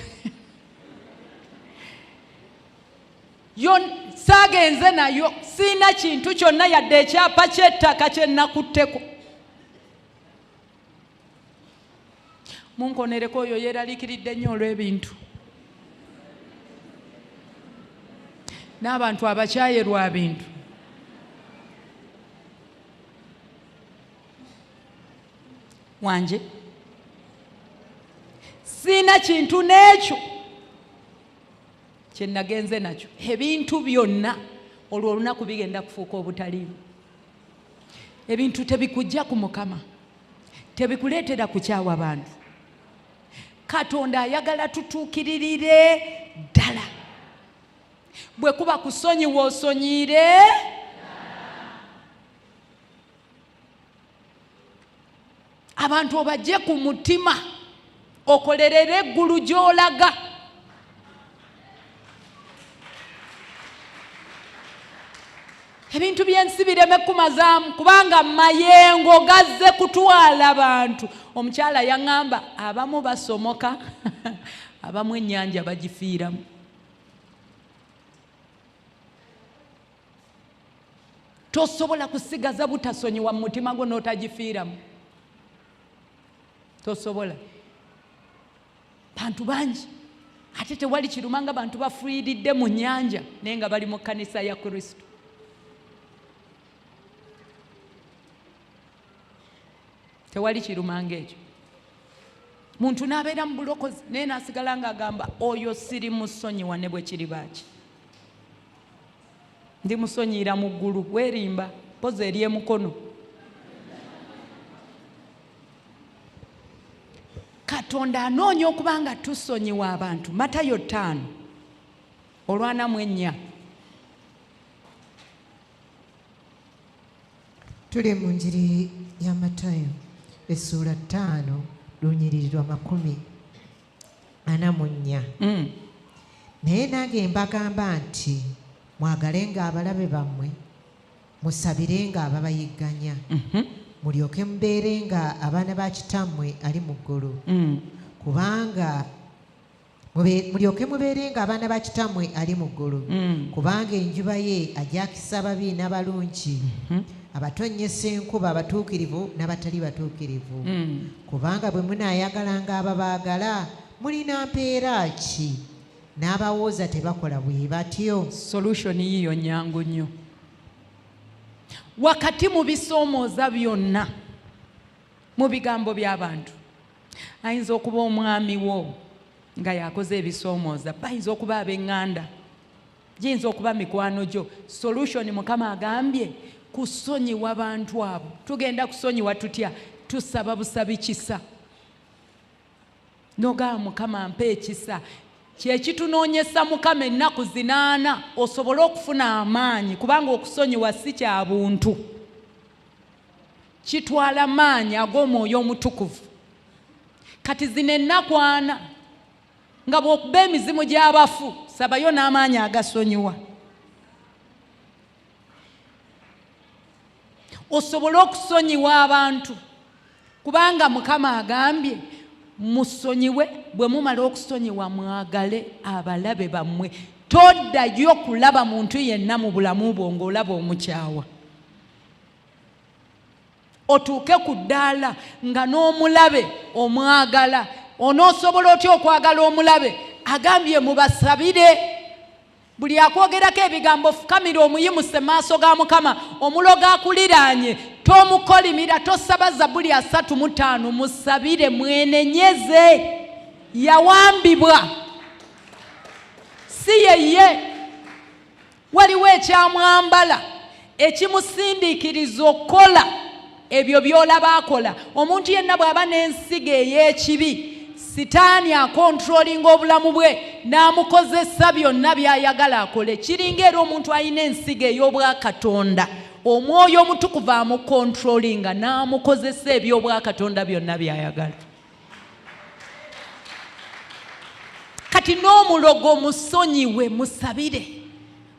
yo, saagenze nayo, siina kintu kyonna yadde ekyapa ky'ettaka kye nakutteko. Munkonereko oyo yeeraliikiridde nnyo olw'ebintu n'abantu abakyaye lwa bintu. Wanje siina kintu n'ekyo kye nagenze nakyo. Ebintu byonna olwo olunaku bigenda kufuuka obutaliimu. Ebintu tebikujja ku Mukama, tebikuleetera kukyawa bantu. Katonda ayagala tutuukiririre ddala. Bwe kuba kusonyiwa osonyiire. Abantu obajje ku mutima, okolerere eggulu gy'olaga. Ebintu by'ensi bireme kumazaamu, kubanga mayengo gazze kutwala bantu. Omukyala yaŋŋamba abamu basomoka, abamu ennyanja bagifiiramu. Tosobola kusigaza butasonyiwa mu mutima gwo n'otagifiiramu, tosobola. Bantu bangi ate tewali kiruma nga bantu bafiiridde mu nnyanja naye nga bali mu kkanisa ya Kristo. Tewali kiruma ng'ekyo. Muntu n'abeera mu bulokozi naye n'asigala ng'agamba oyo siri musonyiwa ne bwe kiriba ki. Ndi musonyiira mu ggulu, weerimba mpozi eri emukono. Katonda anoonya okuba nga tusonyiwa abantu. Matayo 5:44. Tuli mu njiri ya Matayo essuula 5 lunyiriri lwa 44. Naye nange mbagamba nti mwagalenga abalabe bammwe, musabirenga ababayigganya, mulyoke mubeerenga abaana ba kitammwe ali mu ggulu. Kubanga mulyoke mubeerenga abaana ba kitammwe ali mu ggulu. Kubanga enjuba ye agyakisa ababi n'abalungi, abatonnyesa enkuba abatuukirivu n'abatali batuukirivu. Kubanga bwe munaayagalanga ababaagala, mulina mpeera ki? N'abawooza tebakola bwe batyo? Solution yiyo nyangu nnyo. Wakati mu bisoomooza byonna, mu bigambo by'abantu, ayinza okuba omwami wo nga yakoze ebisoomooza, bayinza okuba ab'eŋŋanda, giyinza okuba mikwano gyo. Solution Mukama agambye kusonyiwa bantu abo. Tugenda kusonyiwa tutya? Tusaba busabi kisa. Nogamba Mukama mpa ekisa. Kyekitunoonyesa Mukama ennaku 8 osobole okufuna amaanyi, kubanga okusonyiwa si kya buntu, kitwala maanyi ag'omwoyo omutukuvu. Kati zino ennaku 4 nga bw'okuba emizimu gy'abafu, sabayo n'amaanyi agasonyiwa osobole okusonyiwa abantu, kubanga Mukama agambye musonyiwe, bwe mumala okusonyiwa mwagale abalabe bammwe. Toddayo kulaba muntu yenna mu bulamu bwo ng'olaba omukyawa, otuuke ku ddaala nga n'omulabe omwagala. Onoosobola otya okwagala omulabe? Agambye mubasabire. Buli akwogerako ebigambo fukamira omuyimuse maaso ga Mukama. Omulogo akuliraanye tomukolimira, tosaba Zabuli 35, musabire mwenenyeze. Yawambibwa si yeye. Waliwo ekyamwambala ekimusindiikiriza okukola ebyo by'olaba akola. Omuntu yenna bw'aba n'ensigo ey'ekibi, Sitaani akontrolinga obulamu bwe n'amukozesa byonna by'ayagala akole. Kiringa era omuntu alina ensigo ey'obwakatonda, Omwoyo Omutukuvu amukontrolinga n'amukozesa eby'obwakatonda byonna by'ayagala. Kati n'omulogo musonyiwe, musabire,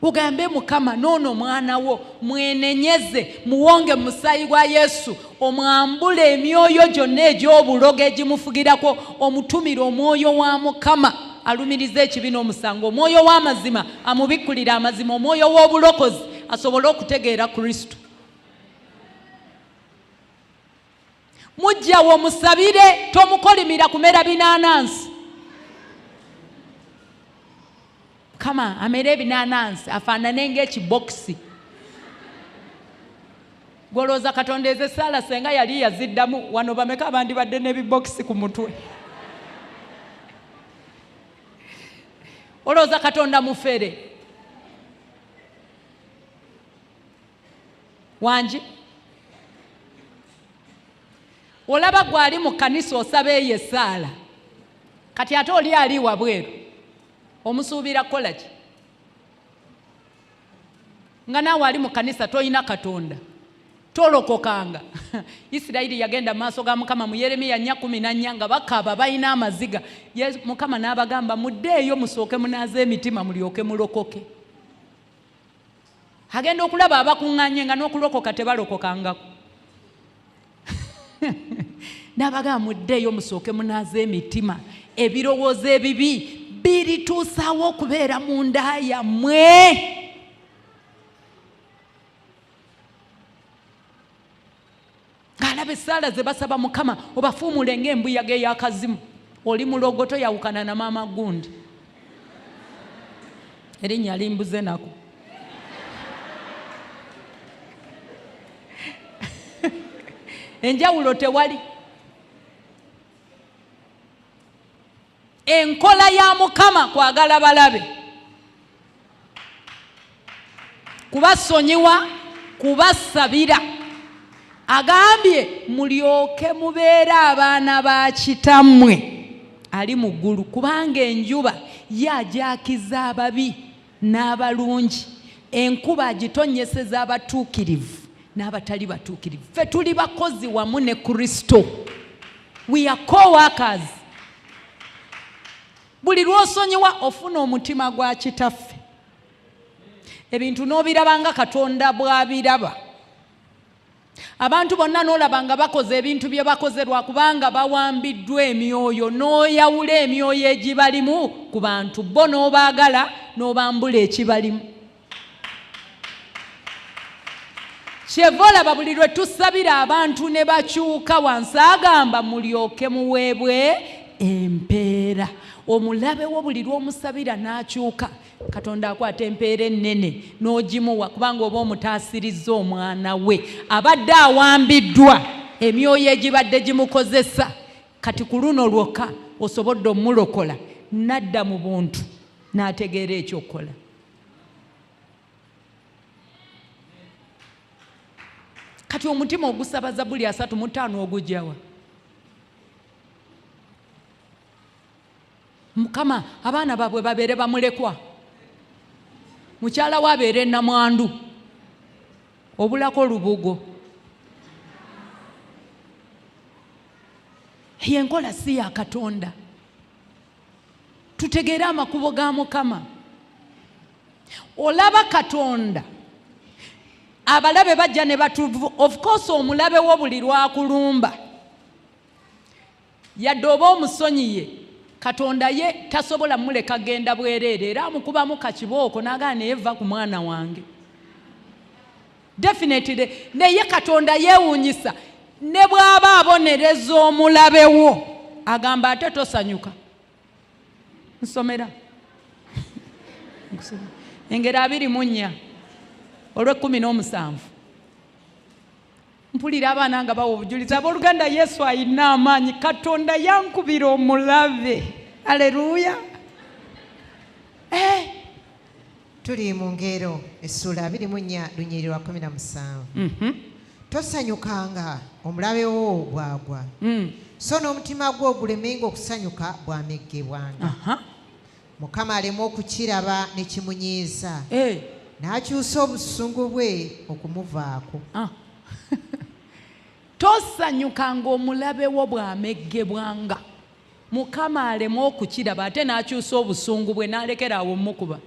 ogambe Mukama, n'ono mwana wo mwenenyeze, muwonge mu musaayi gwa Yesu, omwambule emyoyo gyonna egy'obulogo egimufugirako, omutumire omwoyo wa Mukama alumiriza ekibi n'omusango, omwoyo w'amazima amubikkulira amazima, omwoyo w'obulokozi asobole okutegeera Kristo. Mujjawo musabire, tomukolimira kumera binaanansi. Mukama amere ebinaanansi afaanane ng'ekibokisi. Gwolowooza Katonda ezo essaala senga yali yaziddamu, wano bameka abandibadde n'ebibokisi ku mutwe? Olowooza Katonda mufere? Wangi? Olaba gwali mu kkanisa osaba eyo essaala, kati ate oli ali wabweru omusuubira kukola ki? Nga naawe ali mu kkanisa tolina Katonda, tolokokanga. Isirayiri yagenda mu maaso ga Mukama mu Yeremiya 4:14 nga bakaaba balina amaziga. Mukama n'abagamba, muddeeyo musooke munaaze emitima mulyoke mulokoke. Agenda okulaba abakuŋŋaanye nga n'okulokoka tebalokokangako. N'abagamba, muddeeyo musooke munaaze emitima, ebirowoozo ebibi birituusaawo okubeera mu nda yammwe. Ng'alaba essaala ze basaba Mukama, obafuumule ng'embuyaga ey'akazimu. Oli mulogo, toyawukana na maama gundi, erinnya limbuze nako. Enjawulo tewali. Enkola ya Mukama kwagala balabe, kubasonyiwa, kubasabira. Agambye mulyoke mubeere abaana ba kitammwe ali mu ggulu, kubanga enjuba ye agyakiza ababi n'abalungi, enkuba agitonnyeseza abatuukirivu n'abatali batuukirivu. Ffe tuli bakozi wamu ne Kristo. We are co-workers. Buli lw'osonyiwa ofuna omutima gwa kitaffe, ebintu n'obiraba nga Katonda bw'abiraba. Abantu bonna n'olaba nga bakoze ebintu bye bakoze lwakubanga bawambiddwa emyoyo, n'oyawula emyoyo egibalimu ku bantu bo, n'obaagala n'obambula ekibalimu. Kyeva olaba buli lwe tusabira abantu ne bakyuka wansi, agamba mulyoke muweebwe empeera. Omulabe wo buli lw'omusabira n'akyuka, Katonda akwata empeera ennene n'ogimuwa, kubanga oba omutaasirizza omwana we abadde awambiddwa emyoyo egibadde gimukozesa. Kati ku luno lwokka osobodde omulokola n'adda mu buntu n'ategeera ekyokukola. Kati omutima ogusaba Zabbuli 35 ogujjawa? Mukama, abaana baabwe babeere bamulekwa, mukyala we abeere namwandu obulako olubugo. Eyo enkola si ya Katonda. Tutegeere amakubo ga Mukama. Olaba Katonda abalabe bajja ne batuvu. Of course omulabe wo buli lwakulumba, yadde oba omusonyiye, Katonda ye tasobola muleka genda bwereere, era amukubamu kakibooko n'agamba naye va ku mwana wange. Definitely. Naye Katonda yeewuunyisa, ne bw'aba abonereza omulabe wo agamba ate tosanyuka. Nsomera Engero 24 olw'ekkumi n'omusanvu. Mpulira abaana nga bawa obujulizi, abooluganda, Yesu ayina amaanyi, Katonda yankubira omulabe. Aleluya. Eh, Tuli mu Ngero essuula 24 lunyiriri lwa 17. Tosanyukanga omulabe wo bw'agwa, so n'omutima gwo gulemenga okusanyuka bw'ameggebwanga. Mukama aleme okukiraba ne kimunyiiza, n'akyusa obusungu bwe okumuvaako. Ah. Tosanyukanga omulabe wo bw'ameggebwanga, Mukama aleme okukiraba ate n'akyusa obusungu bwe n'alekera awo omukuba.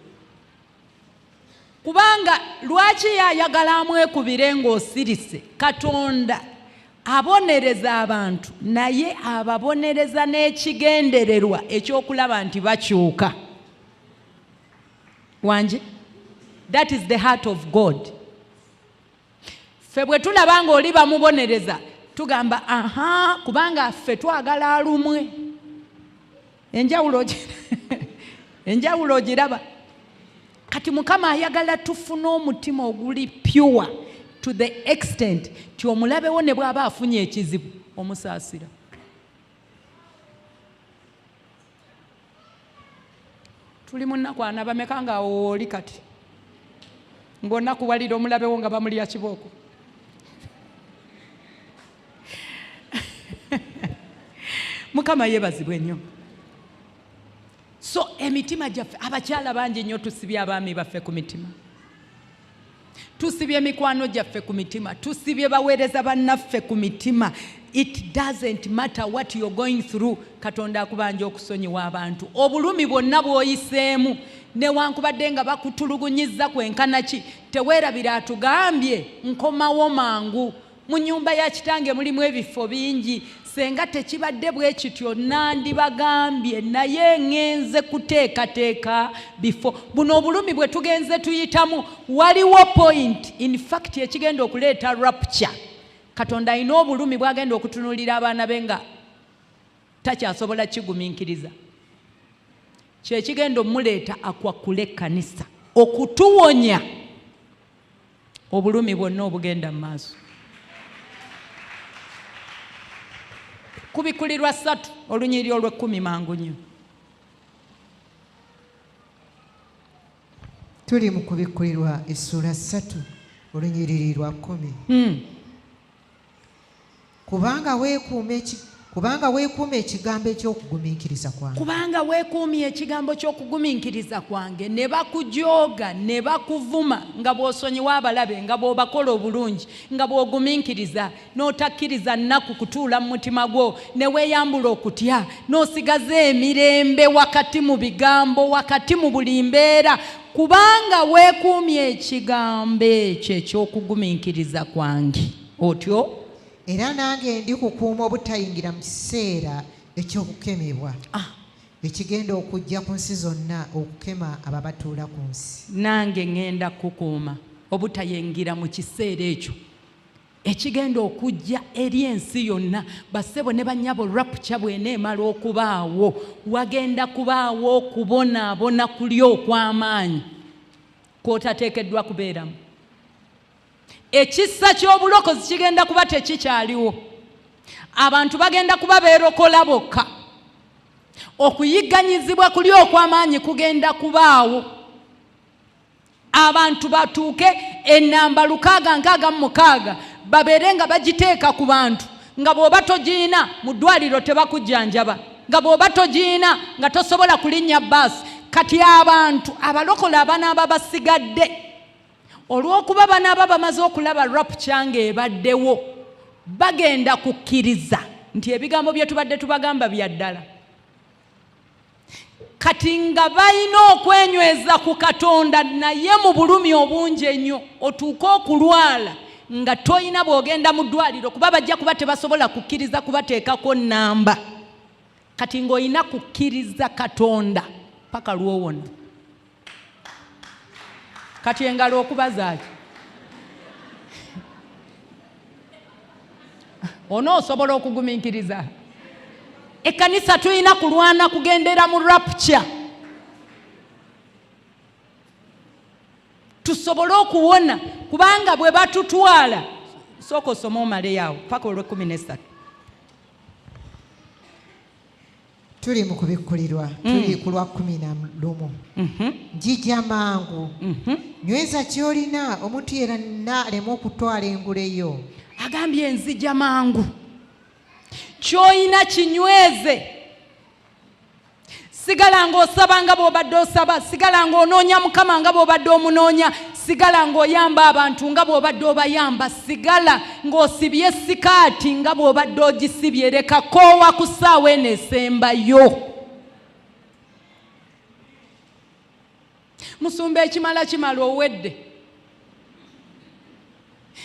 Kubanga lwaki ye ayagala amwekubire ng'osirise? Katonda abonereza abantu, naye ababonereza n'ekigendererwa ekyokulaba nti bakyuka. Wangi, that is the heart of God. Ffe bwe tulaba ng'oli bamubonereza tugamba aha, kubanga ffe twagala alumwe. Enjawulo ogiraba. Kati Mukama ayagala tufune omutima oguli pure to the extent ti omulabewo ne bw'aba afunye ekizibu omusaasira. Tuli mu nnaku ana bameka nga awo oli kati ng'onakuwalira omulabewo nga bamulya kibooko. Mukama yeebazibwe nnyo. So emitima gyaffe, abakyala bangi nnyo tusibye abaami baffe ku mitima, tusibye emikwano gyaffe ku mitima, tusibye baweereza bannaffe ku mitima. It doesn't matter what you're going through, Katonda akubanja okusonyiwa abantu obulumi bwonna bw'oyiseemu, newankubadde nga bakutulugunyizza kwenkana ki. Teweerabira atugambye, nkomawo mangu. Mu nnyumba ya kitange mulimu ebifo bingi, senga tekibadde bwe kityo nandibagambye, naye ŋŋenze kuteekateeka bifo. Buno obulumi bwe tugenze tuyitamu, waliwo point in fact ekigenda okuleeta rapture. Katonda alina obulumi bw'agenda okutunuulira abaana be nga takyasobola kigumiikiriza, kyekigenda omuleeta akwakkule ekkanisa okutuwonya obulumi bwonna obugenda mu maaso. Kubikulirwa 3 olunyiriri olw'ekkumi, mangu nnyo. Tuli mu Kubikkulirwa essuula 3 olunyiriri lwa 10. Kubanga weekuuma ekigambo eky'okugumiikiriza kwange. Kubanga weekuumye ekigambo ky'okugumiikiriza kwange, ne bakujooga ne bakuvuma, nga bw'osonyiwa abalabe, nga bw'obakola obulungi, nga bw'ogumiikiriza n'otakkiriza nnaku kutuula mu mutima gwo, ne weeyambula okutya, n'osigaza emirembe wakati mu bigambo, wakati mu buli mbeera, kubanga weekuumye ekigambo ekyo eky'okugumiikiriza kwange. Otyo. Era nange ndikukuuma obutayingira mu kiseera eky'okukemebwa ekigenda okujja ku nsi zonna okukema ababatuula ku nsi. Nange ŋŋenda kukuuma obutayingira mu kiseera ekyo ekigenda okujja eri ensi yonna. Bassebo ne bannyabo, rapture bw'eneemala okubaawo, wagenda kubaawo okubonaabona kuli okw'amaanyi kw'otateekeddwa kubeeramu. Ekisa ky'obulokozi kigenda kuba tekikyaliwo, abantu bagenda kuba beerokola bokka, okuyigganyizibwa kuli okw'amaanyi kugenda kubaawo, abantu batuuke enamba 666 babeere nga bagiteeka ku bantu, nga bw'oba togiina mu ddwaliro tebakujjanjaba, nga bw'oba togiina nga tosobola kulinnya baasi. Kati abantu abalokole abanaaba basigadde, olw'okuba banaaba bamaze okulaba rapture ng'ebaddewo, bagenda kukkiriza nti ebigambo bye tubadde tubagamba bya ddala. Kati nga balina okwenyweza ku Katonda, naye mu bulumi obungi ennyo, otuuke okulwala nga toyina bw'ogenda mu ddwaliro, kuba bajja kuba tebasobola kukkiriza kubateekako nnamba. Kati ng'olina kukkiriza Katonda paka lw'owona. Kati engalo okubazaaki? Onoosobola okugumiikiriza? Ekkanisa tulina kulwana kugendera mu rapture tusobole okuwona, kubanga bwe batutwala. Sooka osome omaleyo awo paka olw'ekkumi n'essatu. Tuli mu kubikkulirwa, tuli ku lwa 11. Njija mangu. Nyweza ky'olina, omuntu yenna aleme okutwala engule yo. Agambye nzija mangu, ky'olina kinyweze. Sigala ng'osaba nga bw'obadde osaba, sigala ng'onoonya Mukama nga bw'obadde omunoonya, sigala ng'oyamba abantu nga bw'obadde obayamba, sigala ng'osibye sikaati nga bw'obadde ogisibye. Leka koowa ku ssaawa eno esembayo. Musumba, ekimala kimala, owedde.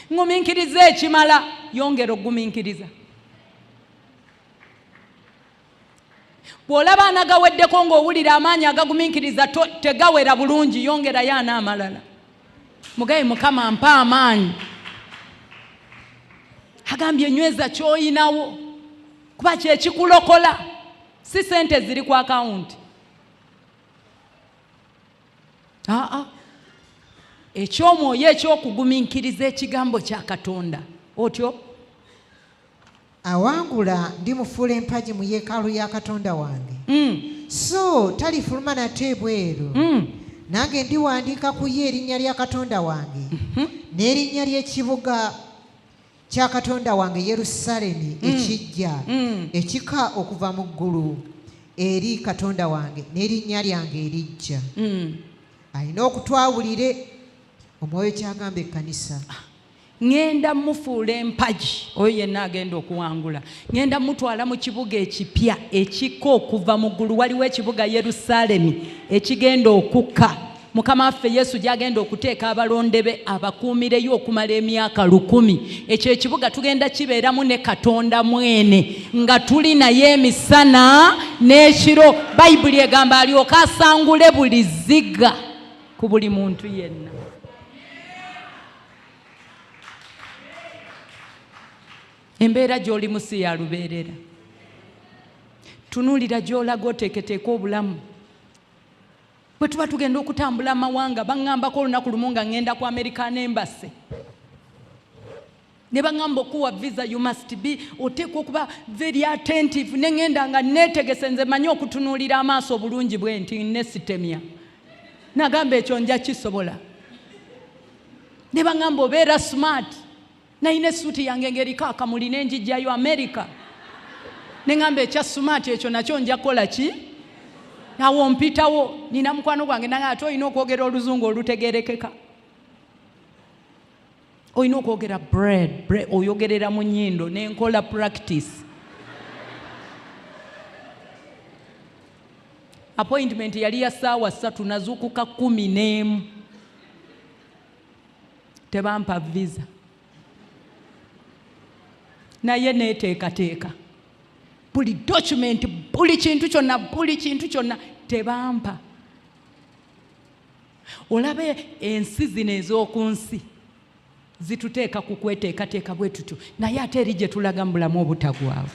Ŋŋumiikiriza ekimala, yongera ogumiikiriza. Bw'olaba anagaweddeko ng'owulira amaanyi agagumiikiriza tegawera bulungi, yongerayo ana amalala. Mugaye, Mukama mpa amaanyi. Agambye nyweza ky'oyinawo, kuba kyekikulokola, si sente ziri ku akawunti. Aa, ekyomwoyo ekyokugumiikiriza ekigambo kya Katonda otyo. Awangula ndimufuula empagi mu yeekaalu ya Katonda wange, so talifuluma nate ebweru. Nange ndiwandiika ku ye erinnya lya Katonda wange n'erinnya ly'ekibuga kya Katonda wange, Yerusaalemi ekijja, ekika okuva mu ggulu eri Katonda wange, n'erinnya lyange erijja. Alina okutwawulire Omwoyo kyagamba ekkanisa. Ŋŋenda mufuula empagi oyo yenna agenda okuwangula. Ŋŋenda mutwala mu kibuga ekipya ekikka okuva mu ggulu. Waliwo ekibuga Yerusaalemi ekigenda okukka, Mukama waffe Yesu gy'agenda okuteeka abalonde be abakuumireyo okumala emyaka 1000. Ekyo ekibuga tugenda kibeeramu ne Katonda mwene, nga tuli naye emisana n'ekiro. Bayibuli egamba alyoke asangule buli zziga ku buli muntu yenna. Embeera gy'olimu si ya lubeerera. Tunuulira gy'olaga, oteeketeeka obulamu. Bwe tuba tugenda okutambula amawanga, baŋŋambako olunaku lumu nga ŋŋenda ku American Embassy, ne baŋŋamba okuwa visa you must be, oteekwa okuba very attentive. Ne ŋŋenda nga neetegese. Nze manyi okutunuulira amaaso obulungi bwe nti nesitemya. Nagamba ekyo nja kisobola. Ne baŋŋamba obeera smart. Nalina essuuti yange ng'eriko akamuli, nenjijjayo America. Ne ŋŋamba ekya smart ekyo nakyo nja kukola ki. Awo mpitawo, nina mukwano gwange nange, ate olina okwogera oluzungu olutegerekeka, olina okwogera bread bread, oyogerera mu nnyindo. Nenkola practice. Appointment yali ya ssaawa 3, nazuukuka 11. Tebampa visa, naye neeteekateeka buli document, buli kintu kyonna, buli kintu kyonna. Tebampa. Olabe ensi zino ez'oku nsi zituteeka ku kweteekateeka bwe tutyo, naye ate eri gye tulaga mu bulamu obutagwawo.